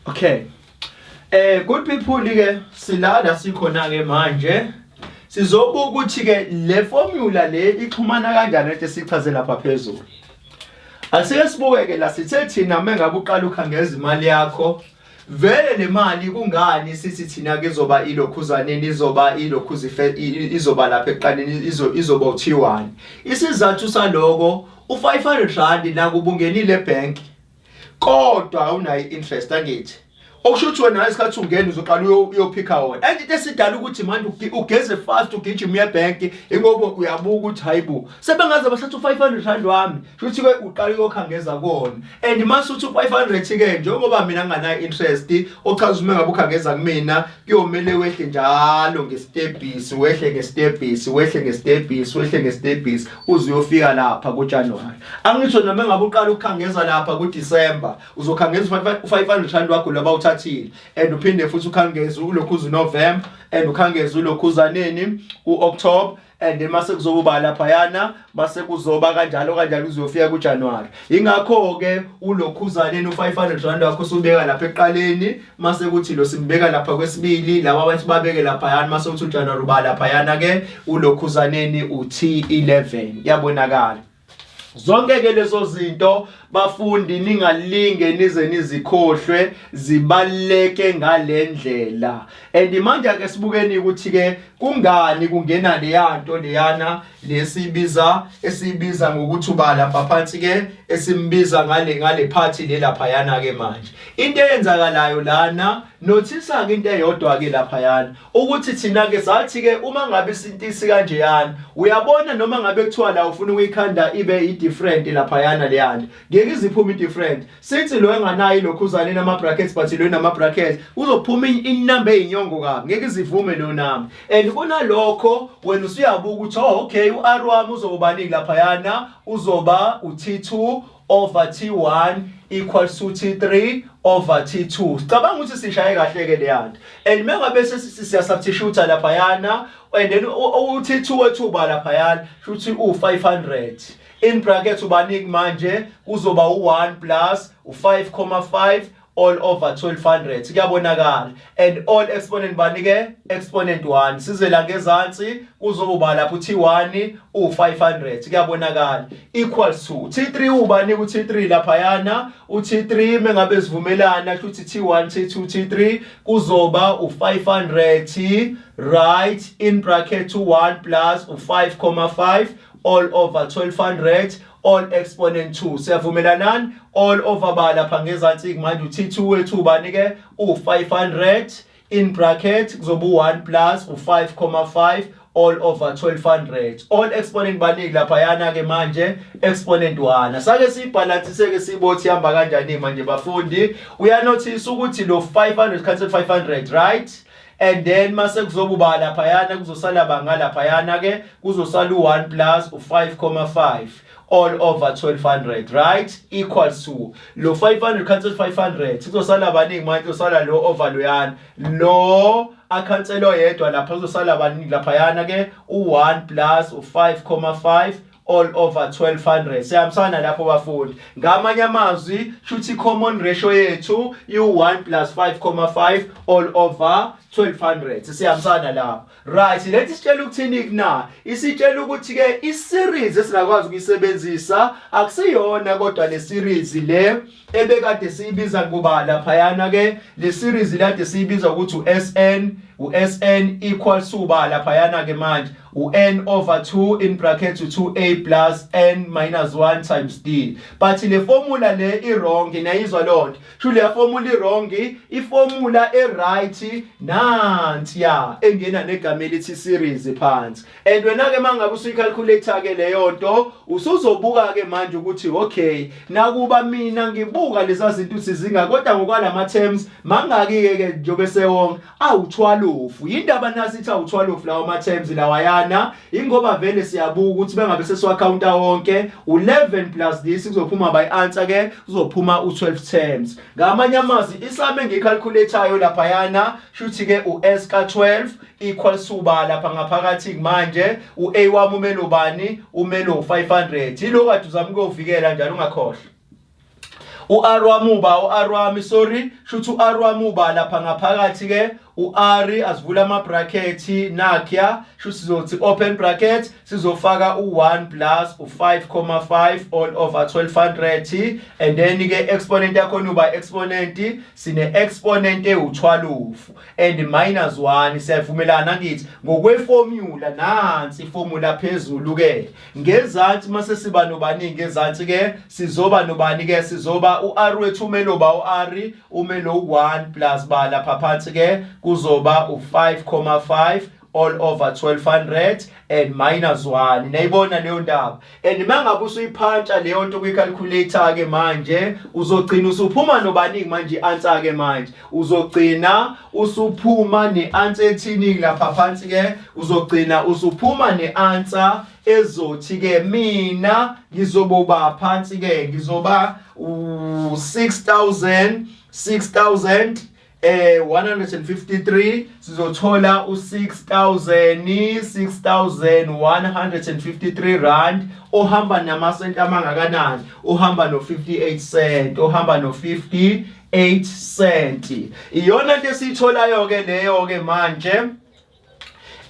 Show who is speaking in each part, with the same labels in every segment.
Speaker 1: Okay. Good people ke, silala sikhona ke manje. Sizobuka ukuthi ke le formula le ixhumana kanjani lento esichaze lapha phezulu. Asike sibuke ke la. Sithe thina mengabe uqala ukhangeza imali yakho, vele le mali, kungani sithi thina ke izoba ilokhuzaneni, izoba ilokhuza, izoba lapha ekuqaleni, izoba u-T1? Isizathu saloko, u500 rand nakuba ungenile ebank kodwa awunayo interest, angithi? Okusho ukuthi wena isikhathi ungena uzoqala uyophika wona. And into esidala ukuthi manje ugeze fast, ugijima uye ebank, ingoba uyabuka ukuthi hayibo, sebengaze bathatha u500 rand wami. Futhi ke uqala uyokhangeza kuwona, and mase uthi u500 ke, njengoba mina nginganayo interest, ochaza uma ngabe ukhangeza kumina kuyomele wehle njalo ngestebhisi, wehle ngestebhisi, wehle ngestebhisi, wehle ngestebhisi, uze uyofika lapha kuJanuary. Angisho noma ngabe uqala ukukhangeza lapha kuDecember, uzokhangeza u500 rand wakho loba uthathile, and uphinde futhi ukhangeze ulokhu uNovember, and ukhangeze ulokhuzaneni uOctober, and then mase kuzoba laphayana, mase kuzoba kanjalo kanjalo uzofika kuJanuary. Ingakho ke ulokhuzaneni u500 rand wakho usubeka lapha eqaleni, mase kuthi lo simbeka lapha kwesibili, laba abantu babeke laphayana, mase kuthi uJanuary uba laphayana ke ulokhuzaneni uT11. Yabonakala zonke ke lezo zinto, bafundi. Ningalinge nize nizikhohlwe, zibaleke ngalendlela. And manje ake sibukeni ukuthi ke kungani kungena leyanto leyana lesibiza, esibiza ngokuthi uba lapha phansi ke, esimbiza ngale party le lapha yana ke. Manje into eyenzakalayo lana, nothisa ke into eyodwa ke lapha yana, ukuthi thina ke sathi ke uma ngabe isintisi kanjeyana, uyabona, noma ngabe kuthiwa la ufuna ukuyikhanda ibe i different laphayana, leyana ngeke iziphume i different. Sithi lo enganayo ilokhuzane nama brackets, but lo nama brackets uzophuma inumber eyinyongo kabi, ngeke izivume lo number. And kunalokho wena usuyabuka ukuthi, oh okay, uR wami uzoba niki laphayana? Uzoba uT2 over T1 equals to T3 over T2. Sicabanga ukuthi sishaye kahle ke leyanto. And mengabe siya substitute laphayana, and then uT2 wethu uba laphayana, futhi u500 in brackets ubaniki manje? Kuzoba u1 plus u5.5 all over 1200. Kuyabonakala. And all exponent banike? Exponent 1. Size la ngezansi, kuzoba lapho T1 u500. Kuyabonakala. Equals to T3 ubani ku T3 laphayana? uT3 mengabe sivumelana, futhi T1, T2, T3 kuzoba u500, right, in bracket 1 plus u5.5 all over 1200 all exponent 2. Siyavumelanani? All over ba lapha ngezansi manje u-T2 wethu ubani ke? U500 in bracket kuzoba u1 plus u5.5 all over 1200 all exponent baniki laphayana ke manje? Exponent 1. Sake siyibhalansise ke, sibothi ihamba kanjani manje, bafundi. Uyanotice ukuthi lo 500 cancel 500, right? And then mase kuzoba uba laphayana, kuzosala banga laphayana ke? Kuzosala u1 plus u5.5 all over 1200, right? Equals to lo 500 cancel 500. Kuzosala baningi manje? Kuzosala lo over loyana, lo akhansela oyedwa lapha. Kuzosala baningi laphayana ke? U1 plus u5.5 all over 1200. Siyahambisana lapho, bafundi? Ngamanye amazwi, shuthi common ratio yethu u1 plus 5.5 all over 1200. Siyahambisana lapho? Right. Lethi sitshela ukuthini kuna? Isitshela ukuthi ke i-series esingakwazi ukuyisebenzisa akusiyona kodwa le series le ebekade siyibiza kuba laphayana ke, le series lade siyibiza ukuthi uSN, uSN equals to ba laphayana ke manje uN over 2 in bracket 2A plus N minus 1 times D. But le formula le i wrong, niyayizwa lonto? Sho le formula i wrong. I formula e right nansi ya engena negama elithi series phansi. And wena ke mangabe usuyicalculate ke leyo nto, usuzobuka ke manje ukuthi okay, nakuba mina ngibuka lezi zinto ukuthi zinga, kodwa ngokwalama terms mangaki ke njobe sewonke? Awu12. Yindaba nasithi awu12 lawo ma terms lawayana? Ingoba vele siyabuka ukuthi bengabe sesiwacounta wonke, u11 plus this kuzophuma by answer ke kuzophuma u12 terms. Ngamanye amazwi, isum engicalculateayo laphayana, shuthi ke uS ka12 equals to ba lapha ngaphakathi manje? uA wami umele ubani? Umele u500. Yilo kade uzama ukuyovikela njalo, ungakhohlwa. U-R wami uba u-R wami, sorry, shuthi u-R wami uba lapha ngaphakathi ke u-R, asivula ama bracket nakya, shuthi sizothi open bracket, sizofaka u-1 plus u-5,5 all over 1200, and then ke exponent yakhona uba exponent, sine exponent ewu-12 and minus 1. Siyavumelana ngithi ngokweformula, nansi iformula phezulu ke, ngezansi mase siba nobani? Ngezansi ke sizoba nobani ke? Sizoba u-R wethu umele ba u-R umele u-1 plus ba lapha phansi ke kuzoba u-5,5 all over 1200 and minus 1. Nayibona leyo ndaba? And mangabe usuyiphantsha leyo nto kwi-calculator ke manje, uzogcina usuphuma nobani manje? I-answer ke manje uzogcina usuphuma ne-answer ethini lapha phansi ke? Uzogcina usuphuma ne-answer ezothi ke mina ngizoboba phansi ke ngizoba u6000 6000 153, sizothola u6000 6153 rand ohamba namasenti amangakanani? Uhamba no58 cent, ohamba no58 cent. Iyona into esiyitholayo ke leyo ke manje.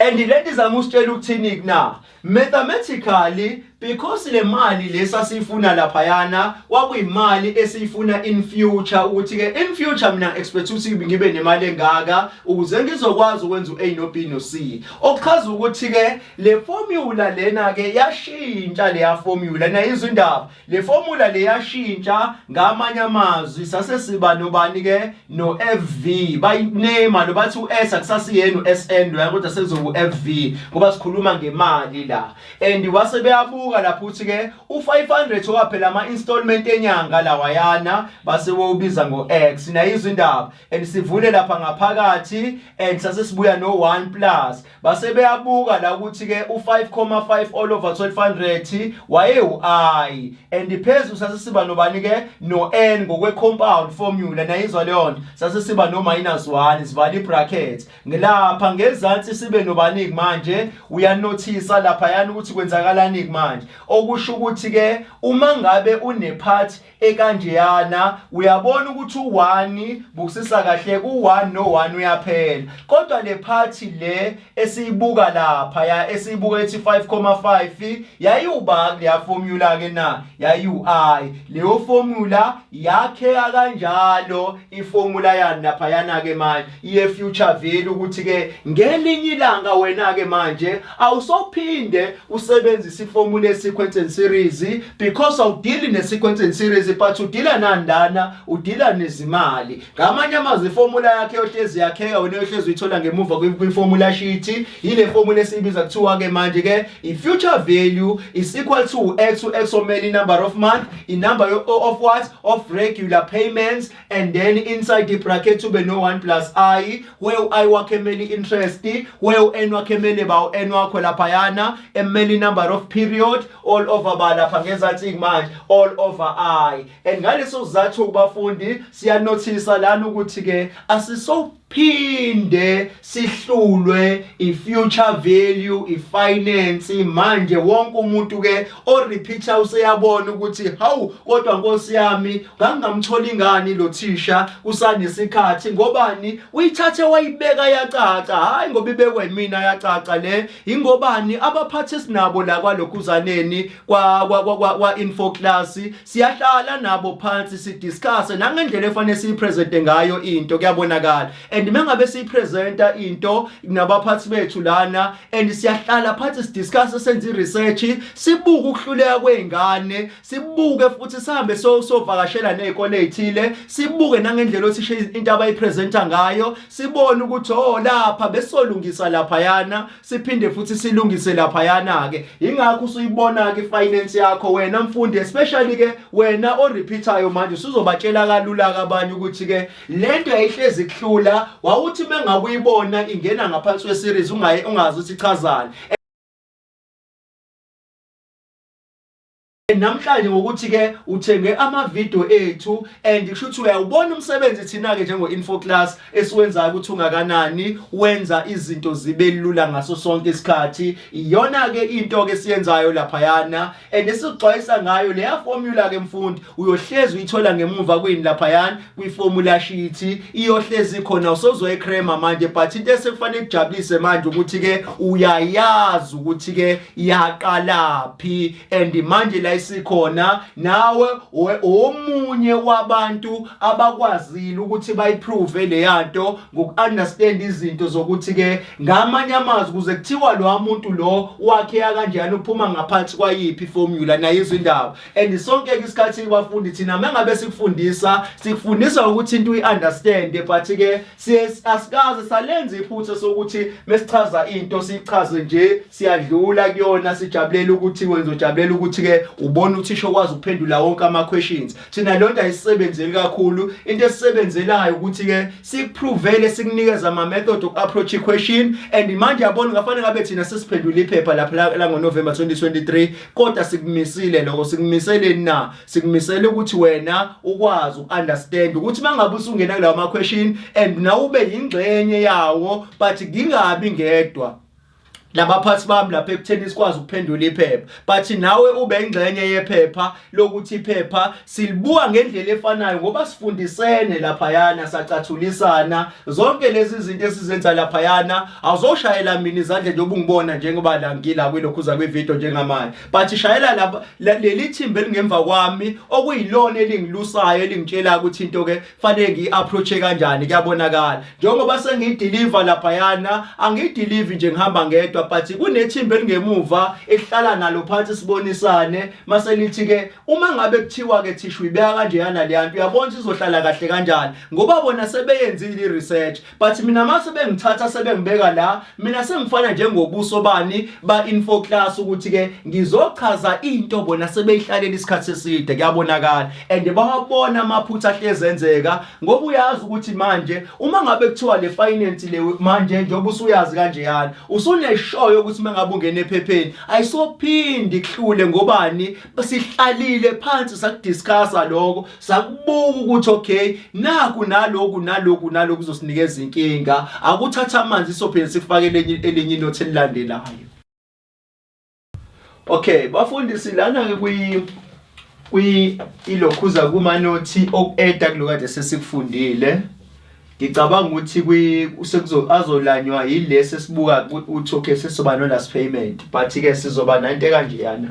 Speaker 1: And lento izama usitshela ukuthini na mathematically? Because le mali lesasifuna laphayana kwakuyimali esiyifuna in future, ukuthi ke in future mina expect ukuthi ngibe nemali engaka ukuze ngizokwazi ukwenza uA no B no C. Okuchaza ukuthi ke le formula lena ke yashintsha leya formula. Nayizwa indaba? Le formula le yashintsha. Ngamanye amazwi sase siba nobani ke? No FV bayiname lo, bathi uS akusasiyena uSN lo, kodwa sekuzoba uFV ngoba sikhuluma ngemali la. And wase beyabuka lapho uthi ke u500 waphela ama installment enyanga lawayana, base wobiza ngoX. Nayizwa indaba? And sivule lapha ngaphakathi and sase sibuya no 1 plus, base beyabuka la ukuthi ke u5.5 all over 1200 waye u-I, and phezulu sase siba nobani ke? No N ngokwe compound formula. Nayizwa leyo nto? Sase siba no minus 1, sivala ibracket. Ngilapha ngezansi sibe nobani manje? Uyanothisa lapha yana ukuthi kwenzakalani manje? Okusho ukuthi ke uma ngabe une-part ekanjeyana, uyabona ukuthi u1, bukusisa kahle, ku1 no1 uyaphela, kodwa le part le esiyibuka lapha ya, esiyibuka ethi 5.5, yayiuba kuleya formula ke na? Yayiu-I. Leyo formula yakheka kanjalo iformula yani lapha yana ke manje iye future value, ukuthi ke ngelinye ilanga wena ke manje awusophinde usebenzise iformula ye sequence and series, because awudili ne sequence and series, but udila nani lana? Udila nezimali. Ngamanye amazwi, iformula yakhe yohlezi yakheka, wena yohlezi uyithola ngemuva kwi-formula sheet. Yile formula esiyibiza kuthiwa ke manje ke i-future value is equal to x, u-x omele i-number of month, i-number of what? Of regular payments, and then inside the bracket ube no 1 plus I, where u-I wakhe emele i-interest, where u-n wakhe emele ba u-n wakho laphayana emele i-number of period, all over ba lapha ngezansi manje all over I. And ngaleso sizathu kubafundi, siyanothisa lana ukuthi ke asisophinde sihlulwe i-future value, i-finance manje. Wonke umuntu ke o-repeater useyabona ukuthi hawu, kodwa nkosi yami, ngangingamthola ingani lo thisha kusanesikhathi? Ngobani? Uyithathe wayibeka yacaca. Hayi ngoba ibekwa yimina yacaca le, ingobani? Abaphathi esinabo la kwalokhuzaneni kwa info class, siyahlala nabo phansi sidiscuss nangendlela efanele siyipresente ngayo into. Kuyabonakala. And mengabe siyipresenta into nabaphathi bethu lana, and siyahlala phansi sidiscuss, senze iresearch, sibuke ukuhluleka kweingane, sibuke futhi sihambe so sovakashela nezikole ezithile, sibuke nangendlela othisha into abayipresenta ngayo, sibone ukuthi oh, lapha besolungisa laphayana, siphinde futhi silungise laphayana ke. Ingakho usuyibona ke ifinance yakho wena mfundi, especially ke wena o-repeatayo manje, usuzobatshela kalula kabanye ukuthi ke lento yayihlezi kuhlula, wawuthi mengakuyibona ingena ngaphansi kwe series ungayi ungazi ukuthi ichazani. Namhlanje ngokuthi ke uthenge ama video ethu and kusho ukuthi uyawubona umsebenzi thina ke njengo info class esiwenzayo ukuthi ungakanani, wenza izinto zibe lula ngaso sonke isikhathi. Iyona ke into ke siyenzayo laphayana and esixwayisa ngayo leya formula ke, mfundi. Uyohlezi uyithola ngemuva kwini laphayana kwi-formula sheet, iyohlezi khona, usozoyikrema manje. But into esekufanele kujabulise manje ukuthi ke uyayazi ukuthi ke yaqalaphi and manje la isikhona, nawe omunye wabantu abakwazile ukuthi bayiprove leyanto ngoku-understand izinto zokuthi ke ngamanye amazwi kuze kuthiwa lo muntu lo wakhe kanjani, uphuma ngaphansi kwayiphi formula nayizwe indaba. And sonke ke isikhathi, bafundi, thina mengabe sikufundisa, sikufundisa ukuthi into uyi-understand, but ke asikaze salenza iphutha sokuthi mesichaza into siyichaze nje, siyadlula kuyona, sijabulela ukuthi wenza, ujabulela ukuthi ke ubona uthisha okwazi ukuphendula wonke ama questions. Thina lonto ayisebenzeli kakhulu. Into esisebenzelayo ukuthi ke sikuprovele, sikunikeza ama method of approach question. And manje yabona, ngafanele ngabe thina sesiphendula iphepha lapha la ngo November 2023, kodwa sikumisile lokho. Sikumiseleni na? Sikumisele ukuthi wena ukwazi ukunderstand ukuthi mangabe usungena kulawa ma question and nawe ube yingxenye yawo, but ngingabi ngedwa labaphathi bami lapha ekutheni sikwazi ukuphendula iphepha, but nawe ube ingxenye yephepha, lokuthi iphepha silibuka ngendlela efanayo ngoba sifundisene laphayana, sacathulisana. Zonke lezi zinto esizenza laphayana, awuzoshayela mina izandla njengoba ungibona njengoba la ngila kwilokhuza kwivideo njengamanje, but shayela laba leli thimba elingemva kwami, okuyilona elingilusayo, elingitshela ukuthi into ke fanele ngiyi-approach kanjani. Kuyabonakala njengoba sengiyideliver laphayana, angiyideliver nje ngihamba ngedwa, but kunethimba elingemuva ehlala nalo phansi, sibonisane, mase lithi ke uma ngabe kuthiwa ke thisha uyibeka kanjeyana leyanto, uyabona ukuthi izohlala kahle kanjani, ngoba bona sebeyenzile i-research. But mina mase bengithatha sebengibeka la, mina sengifana njengobuso bani ba info class, ukuthi ke ngizochaza into bona sebeyihlalela isikhathi eside. Kuyabonakala and bawabona amaphutha ahlezi enzeka, ngoba uyazi ukuthi manje uma ngabe kuthiwa le finance le manje, njengoba usuyazi kanjeyana, usuneshoyo ukuthi mangabe ungena ephepheni ayisophindi kuhlule. Ngobani? Sihlalile phansi, sakudiscussa lokho, sakubuka ukuthi okay, naku naloku naloku naloku kuzosinikeza inkinga. Akuthatha amanzi, sophinde sifake elinye inothi elilandelayo. Okay bafundisi, lana ke kwi ilokhuza kumanothi oku-eda kulokade sesikufundile, ngicabanga ukuthi kwi sekuzo azolanywa yilesi esibuka uthi okay, sesizoba no last payment, but ke sizoba nanto kanjeyana.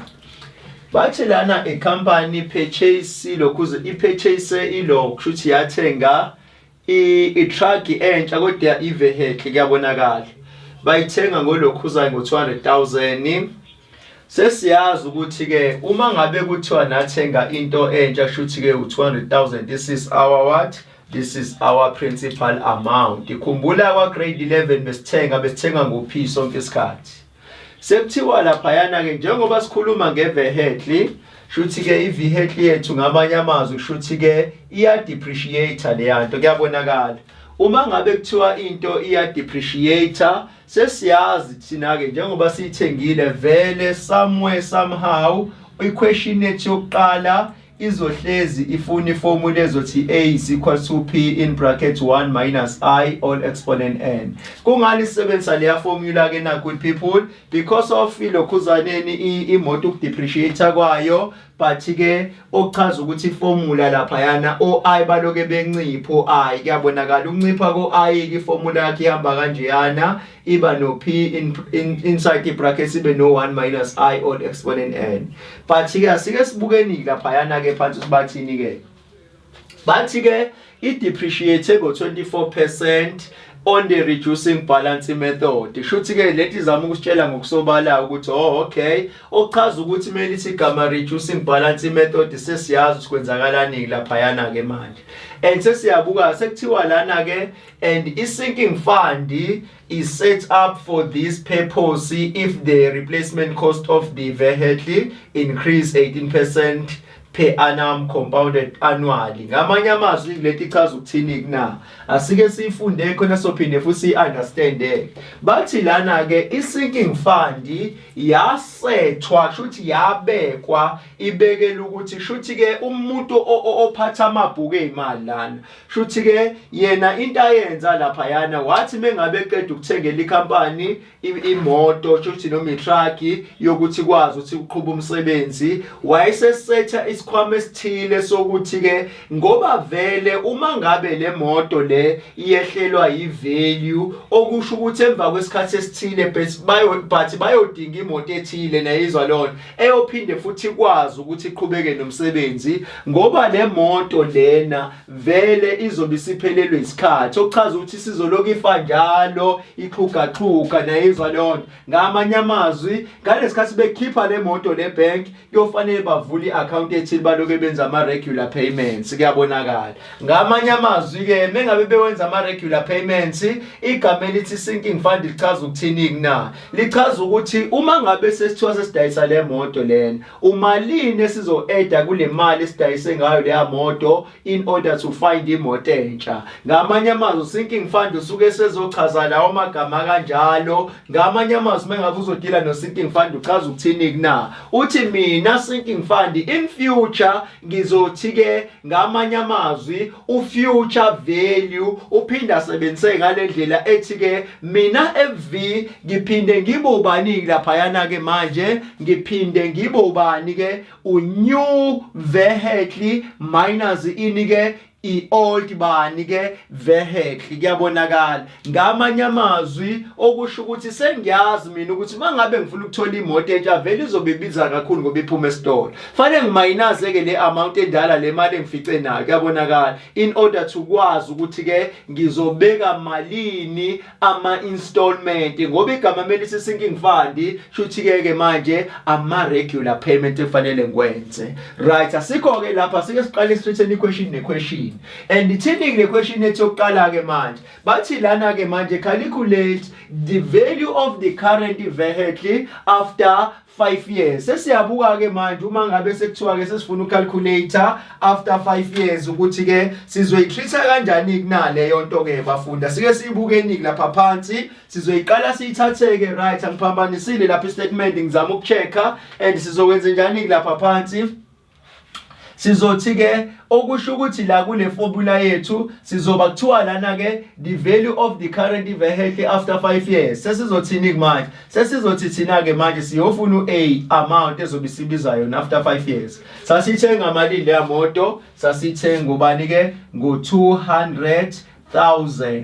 Speaker 1: Bathi lana a company purchase lokhuze, i-purchase ilo, kusho ukuthi yathenga i-truck entsha kodwa i-vehicle. Kuyabonakala bayithenga ngolokhuza ngo-200,000. Sesiyazi ukuthi ke uma ngabe kuthiwa nathenga into entsha, shuthi ke u-200,000, this is our what? This is our principal amount. Ikhumbula kwa grade 11 besithenga ngo-P sonke isikhathi. Sekuthiwa laphayana ke, njengoba sikhuluma nge-vehicle, shuthi ke i-vehicle yethu, ngamanye amazwi kushuthi ke iya depreciate leyanto. Kuyabonakala uma ngabe kuthiwa into iya depreciate, sesiyazi thina ke njengoba siyithengile vele, somewhere somehow i-question yethu yokuqala izohlezi ifuna iformula ezothi A is equal to P in bracket 1 minus I all exponent n. Kungani sisebenzisa leya formula ke na, good people? Because of ilokhuzaneni imoto ukudepreciate kwayo, but ke okuchaza ukuthi iformula laphayana o I baloke bencipho I. Kuyabonakala ukuncipha ko I ke, iformula yakhe ihamba kanjeyana, iba no P in inside the brackets, ibe no 1 minus I all exponent n. But ke asike sibukeni laphayana ke phansi sibathini ke. Bathi ke i-depreciate ngo-24% on the reducing balance method. Shuthi ke leti zama ukusitshela ngokusobala ukuthi oh okay, okuchaza ukuthi kumele ithi igama reducing balance method, sesiyazi ukuthi kwenzakalani laphayana ke manje. And sesiyabuka, sekuthiwa lana ke and i-sinking fund is set up for this purpose if the replacement cost of the vehicle increase 18% Per annum compounded annually. Ngamanye amazwi leti ichaza ukuthini kuna? Asike siyifunde khona sophinde futhi siyi-understande. Bathi lana ke i-sinking fund yasethwa, kusho yabekwa, ibekela ukuthi shuthi ke umuntu ophatha amabhuku ezimali lana, shuthi ke yena into ayenza lapha yana, wathi mengabe eqeda ukuthengela ikhampani imoto, shuthi noma itruck yokuthi kwazi ukuthi uqhuba umsebenzi, wayesesetha isikhwama esithile sokuthi ke ngoba vele uma ngabe le moto le iyehlelwa yivalue, okusho ukuthi emva kwesikhathi esithile bayo but bayodinga imoto ethile nayizwa lona eyophinde futhi ikwazi ukuthi iqhubeke nomsebenzi, ngoba le moto lena vele izobe isiphelelwe isikhathi, okuchaza ukuthi sizoloku ifa njalo, ixhugaxhuga nayizwa lona. Ngamanye amazwi, ngalesikhathi bekhipha le moto le bank, kuyofanele bavule i-account ethile, baloke benza ama-regular payments. Kuyabonakala. Ngamanye amazwi-ke, mengabe bewenza ama-regular payments, igama elithi sinking fund lichaza ukuthini na? Lichaza ukuthi uma ngabe sesithiwa sesidayisa le moto lena, umalini esizo-adda kule mali esidayise ngayo leya moto in order to find imoto entsha? Ngamanye amazwi, sinking fund usuke sezochaza lawo magama kanjalo. Ngamanye amazwi, mengabe uzodila no sinking fund, uchaza ukuthini kuna? Uthi mina sinking fund in future ngizothi ke, ngamanye amazwi, ufuture value uphinda asebenzise ngale ndlela ethi ke mina FV ngiphinde ngibe ubani lapha yana ke manje, ngiphinde ngibe ubani ke? Unew vehicle minus ini ke? I-old bani ke? Vehicle. Kuyabonakala. Ngamanye amazwi, okusho ukuthi sengiyazi mina ukuthi mangabe ngifuna ukuthola imoto entsha, vele izobe ibiza kakhulu ngoba iphuma esitolo, fanele ngiminuse ke le amount endala, le mali engifice nayo. Kuyabonakala. In order to kwazi ukuthi ke ngizobeka malini ama installment, ngoba igama melithi sinking fund, shuthi ke ke manje ama regular payment efanele ngikwenze. Right, asikho ke lapha, sike siqale sithethe question ne question. And ithini le question ethi yokuqala ke manje? Bathi lana ke manje, calculate the value of the current vehicle after 5 years. Sesiyabuka ke manje, uma ngabe sekuthiwa ke sesifuna ucalculate after 5 years, ukuthi ke sizoyitreat kanjani kunaleyo nto ke. Bafunda, sike siyibukeni lapha phansi. Sizoyiqala siyithatheke. Right, angiphambanisile lapha istatement, ngizama ukuchecka. And sizokwenza njani lapha phansi? Sizothi ke, okusho ukuthi la kule formula yethu sizoba kuthiwa lana ke the value of the current vehicle after 5 years. Sesizothini manje? Sesizothi thina ke manje siyofuna u-A amount ezobe isibiza yona after 5 years. Sasithenga malini leya moto? Sasithenga ubani ke? Ngo-200,000.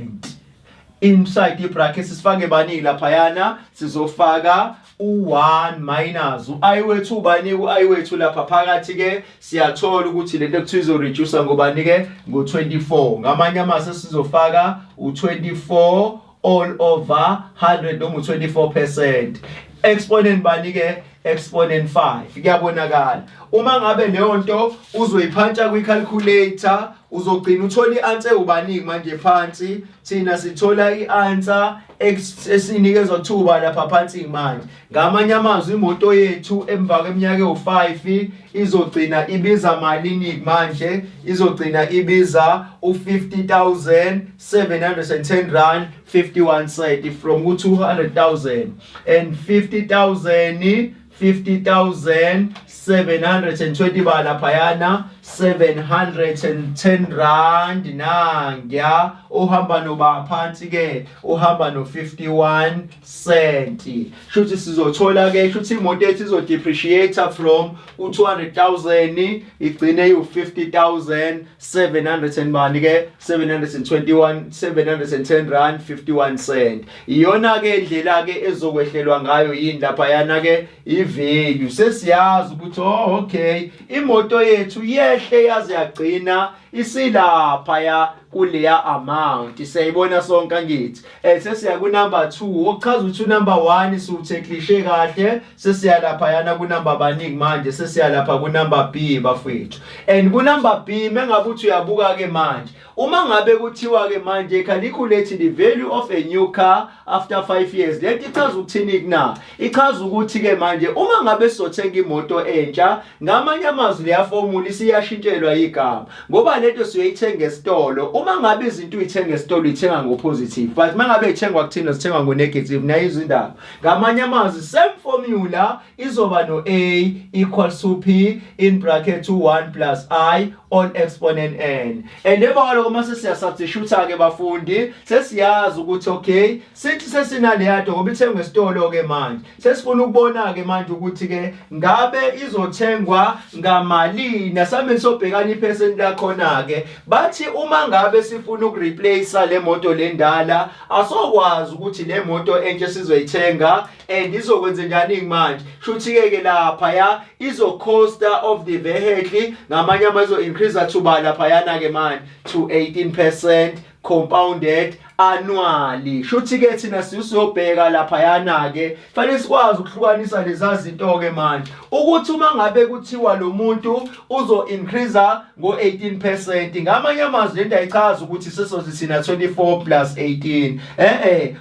Speaker 1: Inside ibracket sifake bani laphayana? Sizofaka u1 minus u-i wethu. Ubani u-i wethu lapha phakathi ke? Siyathola ukuthi lento ekuthiwa izoreduce ngobani ke? Ngo24. Ngamanye amazwi, sizofaka u24 all over 100 noma u24%, exponent bani ke? Exponent 5. Kuyabonakala. Uma ngabe leyo nto uzoyiphantha kwi-calculator, uzogcina uthola i-answer ubaningi manje phansi. Thina sithola i-answer esinikezwa thuba lapha phansi manje. Ngamanye amazwi, imoto yethu emva kweminyaka ewu5 izogcina ibiza malini manje? Izogcina ibiza u50710 rand 51 cent from ku200000 and 50000 50720 ba laphayana 710 rand. Nangya uhamba noba phansi ke, uhamba no 51 cent. Shuthi sizothola ke, shuthi imoto yethu izo depreciate from u200000 igcine iyu 50700 and bani ke? 721 710 rand 51 cent. Iyona ke indlela ke ezokwehlelwa ngayo yini lapha yana ke? Ivalue. Sesiyazi ukuthi, oh okay, imoto yethu yehle yaze yagcina. Isilapha ya kuleya amount, siyayibona sonke angithi. Sesiya ku number 2, okuchaza ukuthi number 1 siwutheklishe kahle. Sesiya lapha yana ku number baningi manje, sesiya lapha ku number B bafethu. And ku number B, mengabe uthi uyabuka ke manje, uma ngabe kuthiwa ke manje calculate the value of a new car after 5 years, lento ichaza ukuthini kuna? Ichaza ukuthi ke manje uma ngabe sizothenga imoto entsha, ngamanye amazwi leya formula isiyashintshelwa igama, ngoba lento siyoyithenga esitolo. Uma ngabe izinto uyithenga esitolo, uyithenga ngo-positive, but uma ngabe ithengwa kuthina, sithengwa ngo-negative. Nayo izindaba, ngamanye amazwi same formula izoba no-A equals to P in bracket 1 plus I all exponent n. And emva kwaloko mase siyasubstitute-ke bafundi, sesiyazi ukuthi okay, sithi sesinaleya nto ngoba ithengwe esitolo-ke manje, sesifuna ukubona-ke manje ukuthi-ke ngabe izothengwa ngamalini. Asambe sobhekana iphesenti lakhona-ke. Bathi uma ngabe sifuna ukureplace le moto le ndala, asokwazi ukuthi le moto entsha sizoyithenga and izokwenze njani manje. Shuthi-ke ke lapha ya izo-costa of the vehicle, ngamanye amazwi increase to ba laphayana-ke manje to 18% compounded annually. Shuthi ke thina sisiyobheka laphayana ke, fanele sikwazi ukuhlukanisa lezi zinto ke manje, ukuthi uma ngabe kuthiwa lo muntu uzo increase ngo 18%, ngamanye amazwi lento ayichaza ukuthi sesothi thina 24 plus 18.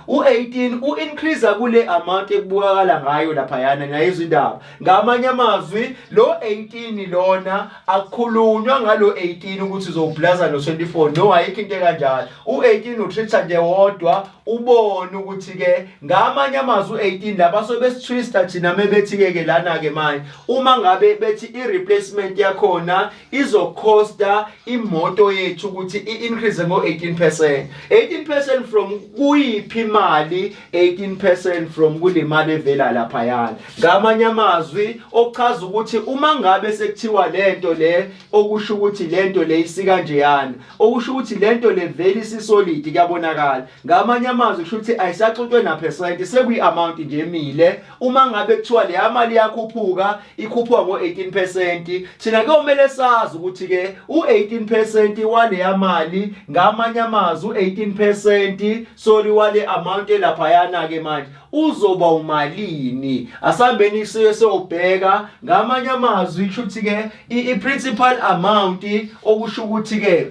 Speaker 1: U18 u increase kule amount ekubukakala ngayo laphayana. Nayizwa indaba? Ngamanye amazwi lo 18 lona akukhulunywa ngalo 18 ukuthi uzowuplaza no 24. No, ayikho into ekanjalo. U18 utreat nje wodwa, ubone ukuthi ke ngamanye amazwi u18 lapha so besitwista thina mebethi ke lana ke manje, uma ngabe bethi i-replacement yakhona izocosta imoto yethu ukuthi i-increase ngo-18%, 18% from kuyiphi imali? 18% from kule mali evela laphayana. Ngamanye amazwi okuchaza ukuthi uma ngabe sekuthiwa lento le, okusho ukuthi lento le isika njeyana, okusho ukuthi lento le vele isisolid, kuyabonakala. Ngamanye amazwi kusho ukuthi ayisaxutshwe na percent, sekuyi amount nje emile. Uma ngabe kuthiwa le mali yakhuphuka, ikhuphuka ngo-18%, thina kuyomele sazi ukuthi ke u-18% waleya mali, ngamanye amazwi u-18%, sorry, wale amount elaphayana ke manje uzoba umalini. Asambeni siye siyobheka. Ngamanye amazwi kusho ukuthi ke i-principal amount, okusho ukuthi ke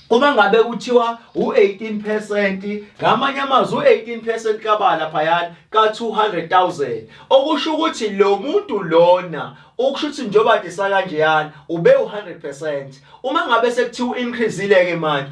Speaker 1: uma ngabe kuthiwa u18%, ngamanye amazwi u18% kabala phayana ka 200,000, okusho ukuthi lo muntu lona, okusho ukuthi njengoba nje sakanjeyana ube u100%, uma ngabe sekuthiwa u-increase-ile ke manje,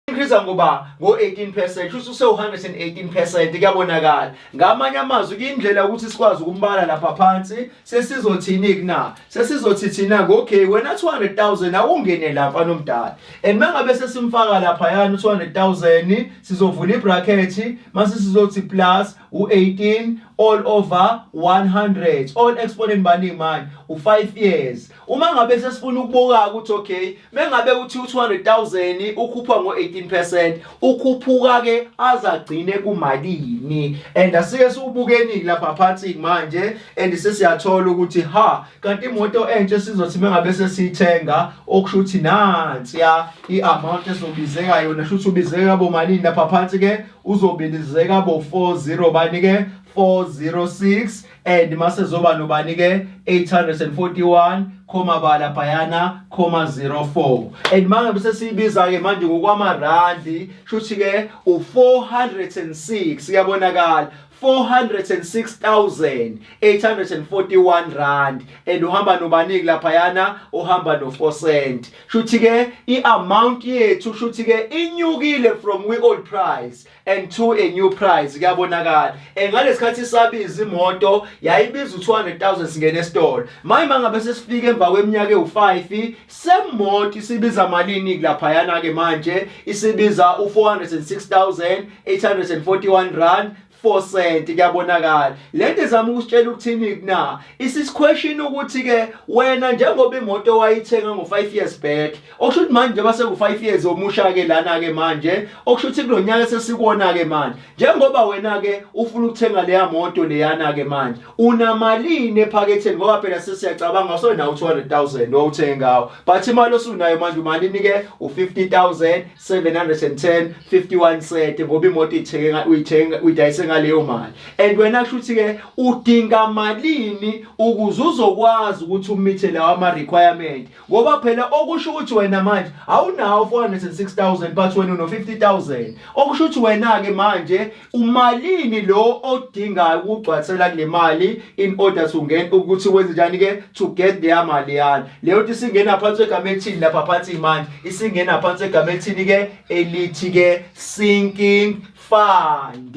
Speaker 1: increase ngoba ngo-18%, kusho use-118%, kuyabonakala. Ngamanye amazwi kuyindlela ukuthi sikwazi ukumbala lapha phansi. Sesizothini kuna? Sesizothi thina okay, wena 200,000 awungene la mfana omdala. And mangabe sesimfaka lapha yana u-200,000, sizovula ibracket mase sizothi plus u18 all over 100 all exponent baningi manje u5 years. Uma ngabe sesifuna ukubuka ukuthi okay, mengabe uthi u200,000 ukhupha ngo18%, ukhuphuka ke azagcine kumalini? And asike siubukeni lapha phansi manje, and sesiyathola ukuthi ha, kanti imoto entsha sizothi mengabe sesiyithenga, okusho ukuthi nansi ya i-amount ezobizeka yona. Shuthi ubizeka bomalini lapha phansi ke? Uzobilizeka bo 40 bani ke? 406, and mase zoba nobani ke? 841 comma bala phayana comma 04. And mangabe sesiyibiza ke manje ngokwamarandi, shuthi ke u406, kuyabonakala, 406,841 rand, and uhamba nobaniki laphayana? Uhamba no 4 cent. Shuthi ke i-amount yethu, shuthi ke inyukile from we old price and to a new price, kuyabonakala. Ngalesikhathi sabiza imoto, yayibiza u200000 singena esitolo. Manje mangabe sesifika emva kweminyaka ewu5, semoto isibiza malini laphayana ke manje? Isibiza u406841 rand. 4 cent. Kuyabonakala lento izama ukusitshela ukuthini kuna isisiquestion ukuthi ke wena njengoba imoto wayithenga ngo5 years back, okusho ukuthi manje njengoba seku5 years omusha ke lana ke manje, okusho ukuthi kulonyaka sesikona ke manje, njengoba wena ke ufuna ukuthenga leya moto leyana ke manje, unamalini ephaketheni? Ngoba phela sesiyacabanga usonawo 200,000 owuthenga ngawo, but imali osunayo manje umalini ke? U50,710 51 cent, ngoba imoto ithenge uyithenga uyidayise ngaleyo mali. And wena kusho ukuthi ke udinga malini ukuze uzokwazi ukuthi umeete lawa ama requirement? Ngoba phela okusho ukuthi wena manje awunawo 406,000, but wena uno 50,000. Okusho ukuthi wena ke manje umalini lo odingayo ukugcwalisela kule mali in order to ngena ukuthi wenze njani ke to get their mali yani leyo nto isingena phansi egama elithini lapha phansi manje? Isingena phansi egama elithini ke? Elithi ke sinking fund.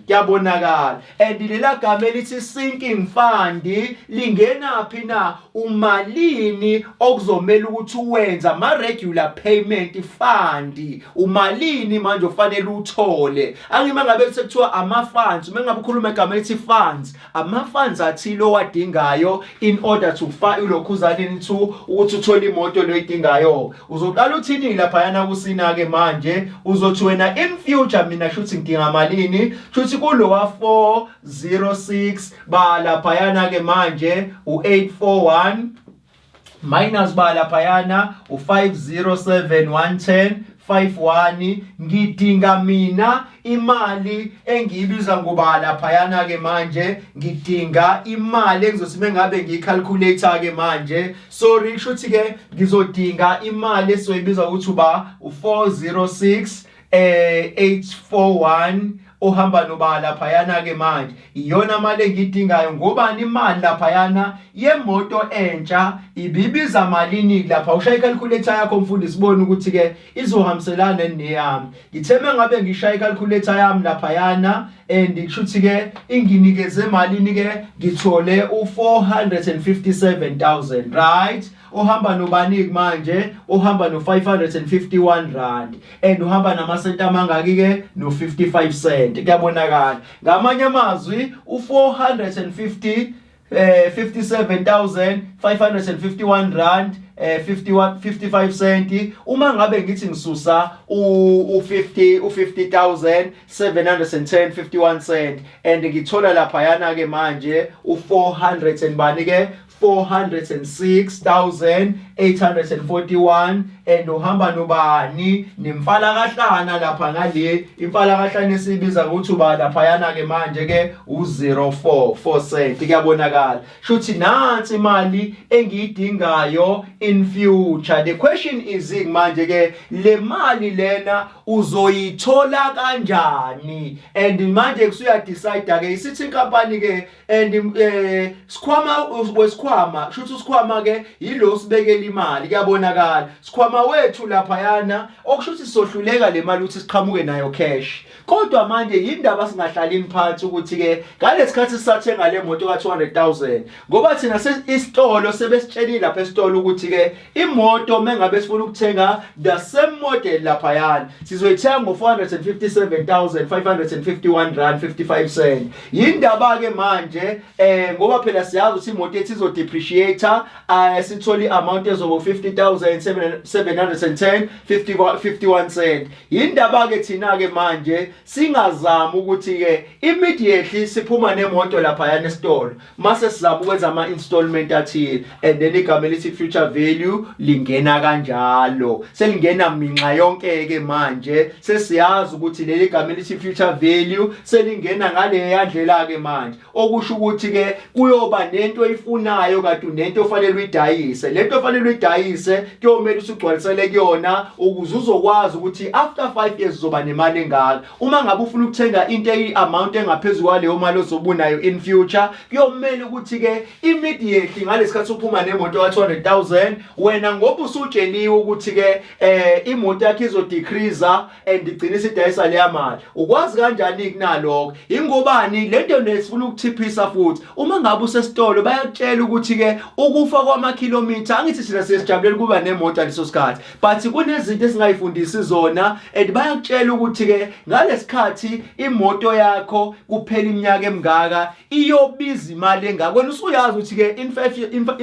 Speaker 1: Kuyabonakala. And lela gama elithi sinking fund lingena phi na? Umalini okuzomela ukuthi uwenze ama regular payment fund? Umalini manje ofanele uthole? Angima ngabe sekuthiwa ama funds, uma ngabe ukhuluma igama elithi funds, ama funds athile owadingayo in order to ilokhuzanini to ukuthi uthole imoto loyidingayo. Uzoqala uthini laphayana kusina ke manje? Uzothi wena in future mina shuthi ngidinga malini? Shuthi kulowa 406 ba laphayana ke manje u841 minus ba laphayana u507110 51. Ngidinga mina imali engiyibiza ngoba laphayana ke manje ngidinga imali engizothi mengabe ngiyicalculate ke manje, sorry, kusho ukuthi ke ngizodinga imali esizoyibiza ukuthi uba u406 841 ohamba noba laphayana ke manje iyona mali engidingayo. Ngobani imali laphayana yemoto entsha ibibiza malini lapha? Ushaya icalculator yakho, mfundisi, sibone ukuthi ke izohambiselana neyami. Ngithe mengabe ngishaya icalculator yami laphayana and kushuthi ke inginikeze malini ke? Ngithole u457000, right? Uhamba nobani manje? Uhamba no551 rand and uhamba namasenti amangaki ke? No55 cent. Kuyabonakala. Ngamanye amazwi, u450 57,551 rand 51 55 cent, uma ngabe ngithi ngisusa u50 u50,710 51 cent and ngithola lapha yana ke manje u400 and bani ke? 406,841. And uhamba nobani? Nemfalakahlana lapha ngale, imfalakahlana esibiza ukuthi uba laphayana ke manje ke u04 4 cent. Kuyabonakala shuthi nansi imali engiyidingayo in future. The question is manje ke le mali lena uzoyithola kanjani? And manje kusuya decide ke isithi inkampani ke and sikhwama wesikhwama, shuthi usikhwama ke yilo sibekela imali. Kuyabonakala, sikhwama wethu laphayana, okusho ukuthi sohluleka le mali ukuthi siqhamuke nayo cash. Kodwa manje yindaba singahlalini phansi ukuthi ke ngalesikhathi sisathenga le moto ka 200,000, ngoba thina isitolo sebesitshelile lapha esitolo ukuthi ke imoto mengabe sifuna ukuthenga the same model laphayana sizoyithenga ngo 457,551 rand 55 cent. Yindaba ke manje ngoba phela siyazi ukuthi imoto ethu izo depreciate, sithola iamount ezobo 50,710 51 cent. Yindaba ke thina ke manje singazama ukuthi ke immediately siphuma nemoto lapha yana esitolo mase sizama ukwenza ama installment athile, and then igama elithi future value lingena kanjalo, selingena minxa yonke ke manje. Sesiyazi ukuthi leli gama elithi future value selingena ngale yandlela ke manje, okusho ukuthi ke kuyoba nento oyifunayo kanti unento ofanele uyidayise. Lento ofanele uyidayise kuyomela usugcwalisele kuyona ukuze uzokwazi ukuthi after 5 years uzoba nemali engaka. Uma ngabe ufuna ukuthenga into eyi-amount engaphezulu kwaleyo mali ozobunayo in future, kuyomela ukuthi ke immediately ngalesikhathi uphuma nemoto ka 200,000 wena, ngoba usutsheliwe ukuthi ke imoto yakho izo decrease and igcina isidayisa leya mali. Ukwazi kanjani kunalokho? Ingobani lento nesifuna ukuthiphisa futhi uma ngabe usesitolo bayakutshela ukuthi ukuthi ke ukufa kwamakhilomitha, angithi thina sesijabulela ukuba nemoto leso sikhathi, but kunezinto esingayifundisi zona, and bayakutshela ukuthi ke ngalesikhathi imoto yakho kuphela iminyaka emingaka iyobiza imali engaka. Wena usuyazi ukuthi ke in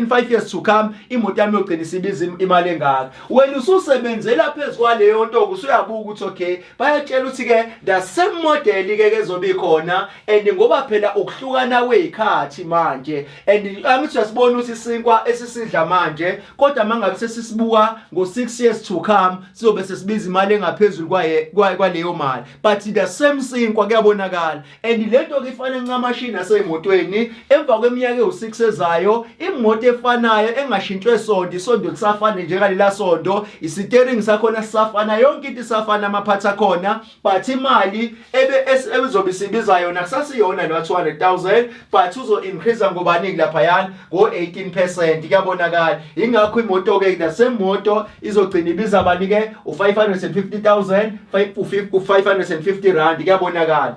Speaker 1: 5 years to come imoto yami yogcina isibiza imali engaka. Wena ususebenzela phezu kwaleyo nto, usuyabuka ukuthi okay, bayatshela ukuthi ke the same model ke kezobe ikhona, and ngoba phela ukuhlukana kwezikhathi manje, and angithi uyasibona ukuthi isinkwa esisidla manje, kodwa mangabe sesisibuka ngo 6 years to come, sizobe sesibiza imali engaphezulu kwaye kwaleyo mali, but the same sinkwa, kuyabonakala. And lento ke ifana ncamashi naseyimotweni. Emva kweminyaka ewu6 ezayo, imoto efanayo engashintshwe sondo, isondo lisafana njengalela sondo, isitering sakhona sisafana, yonke into isafana, amaphathi akhona, but imali ebe ebizobe isibiza yona kusasiyona lo 200,000, but uzo increase ngobani lapha yana? Ngo 18%, kuyabonakala. Ingakho imoto ke, the same moto, izogcina ibiza bani ke? U550,000, 550 rand, kuyabonakala.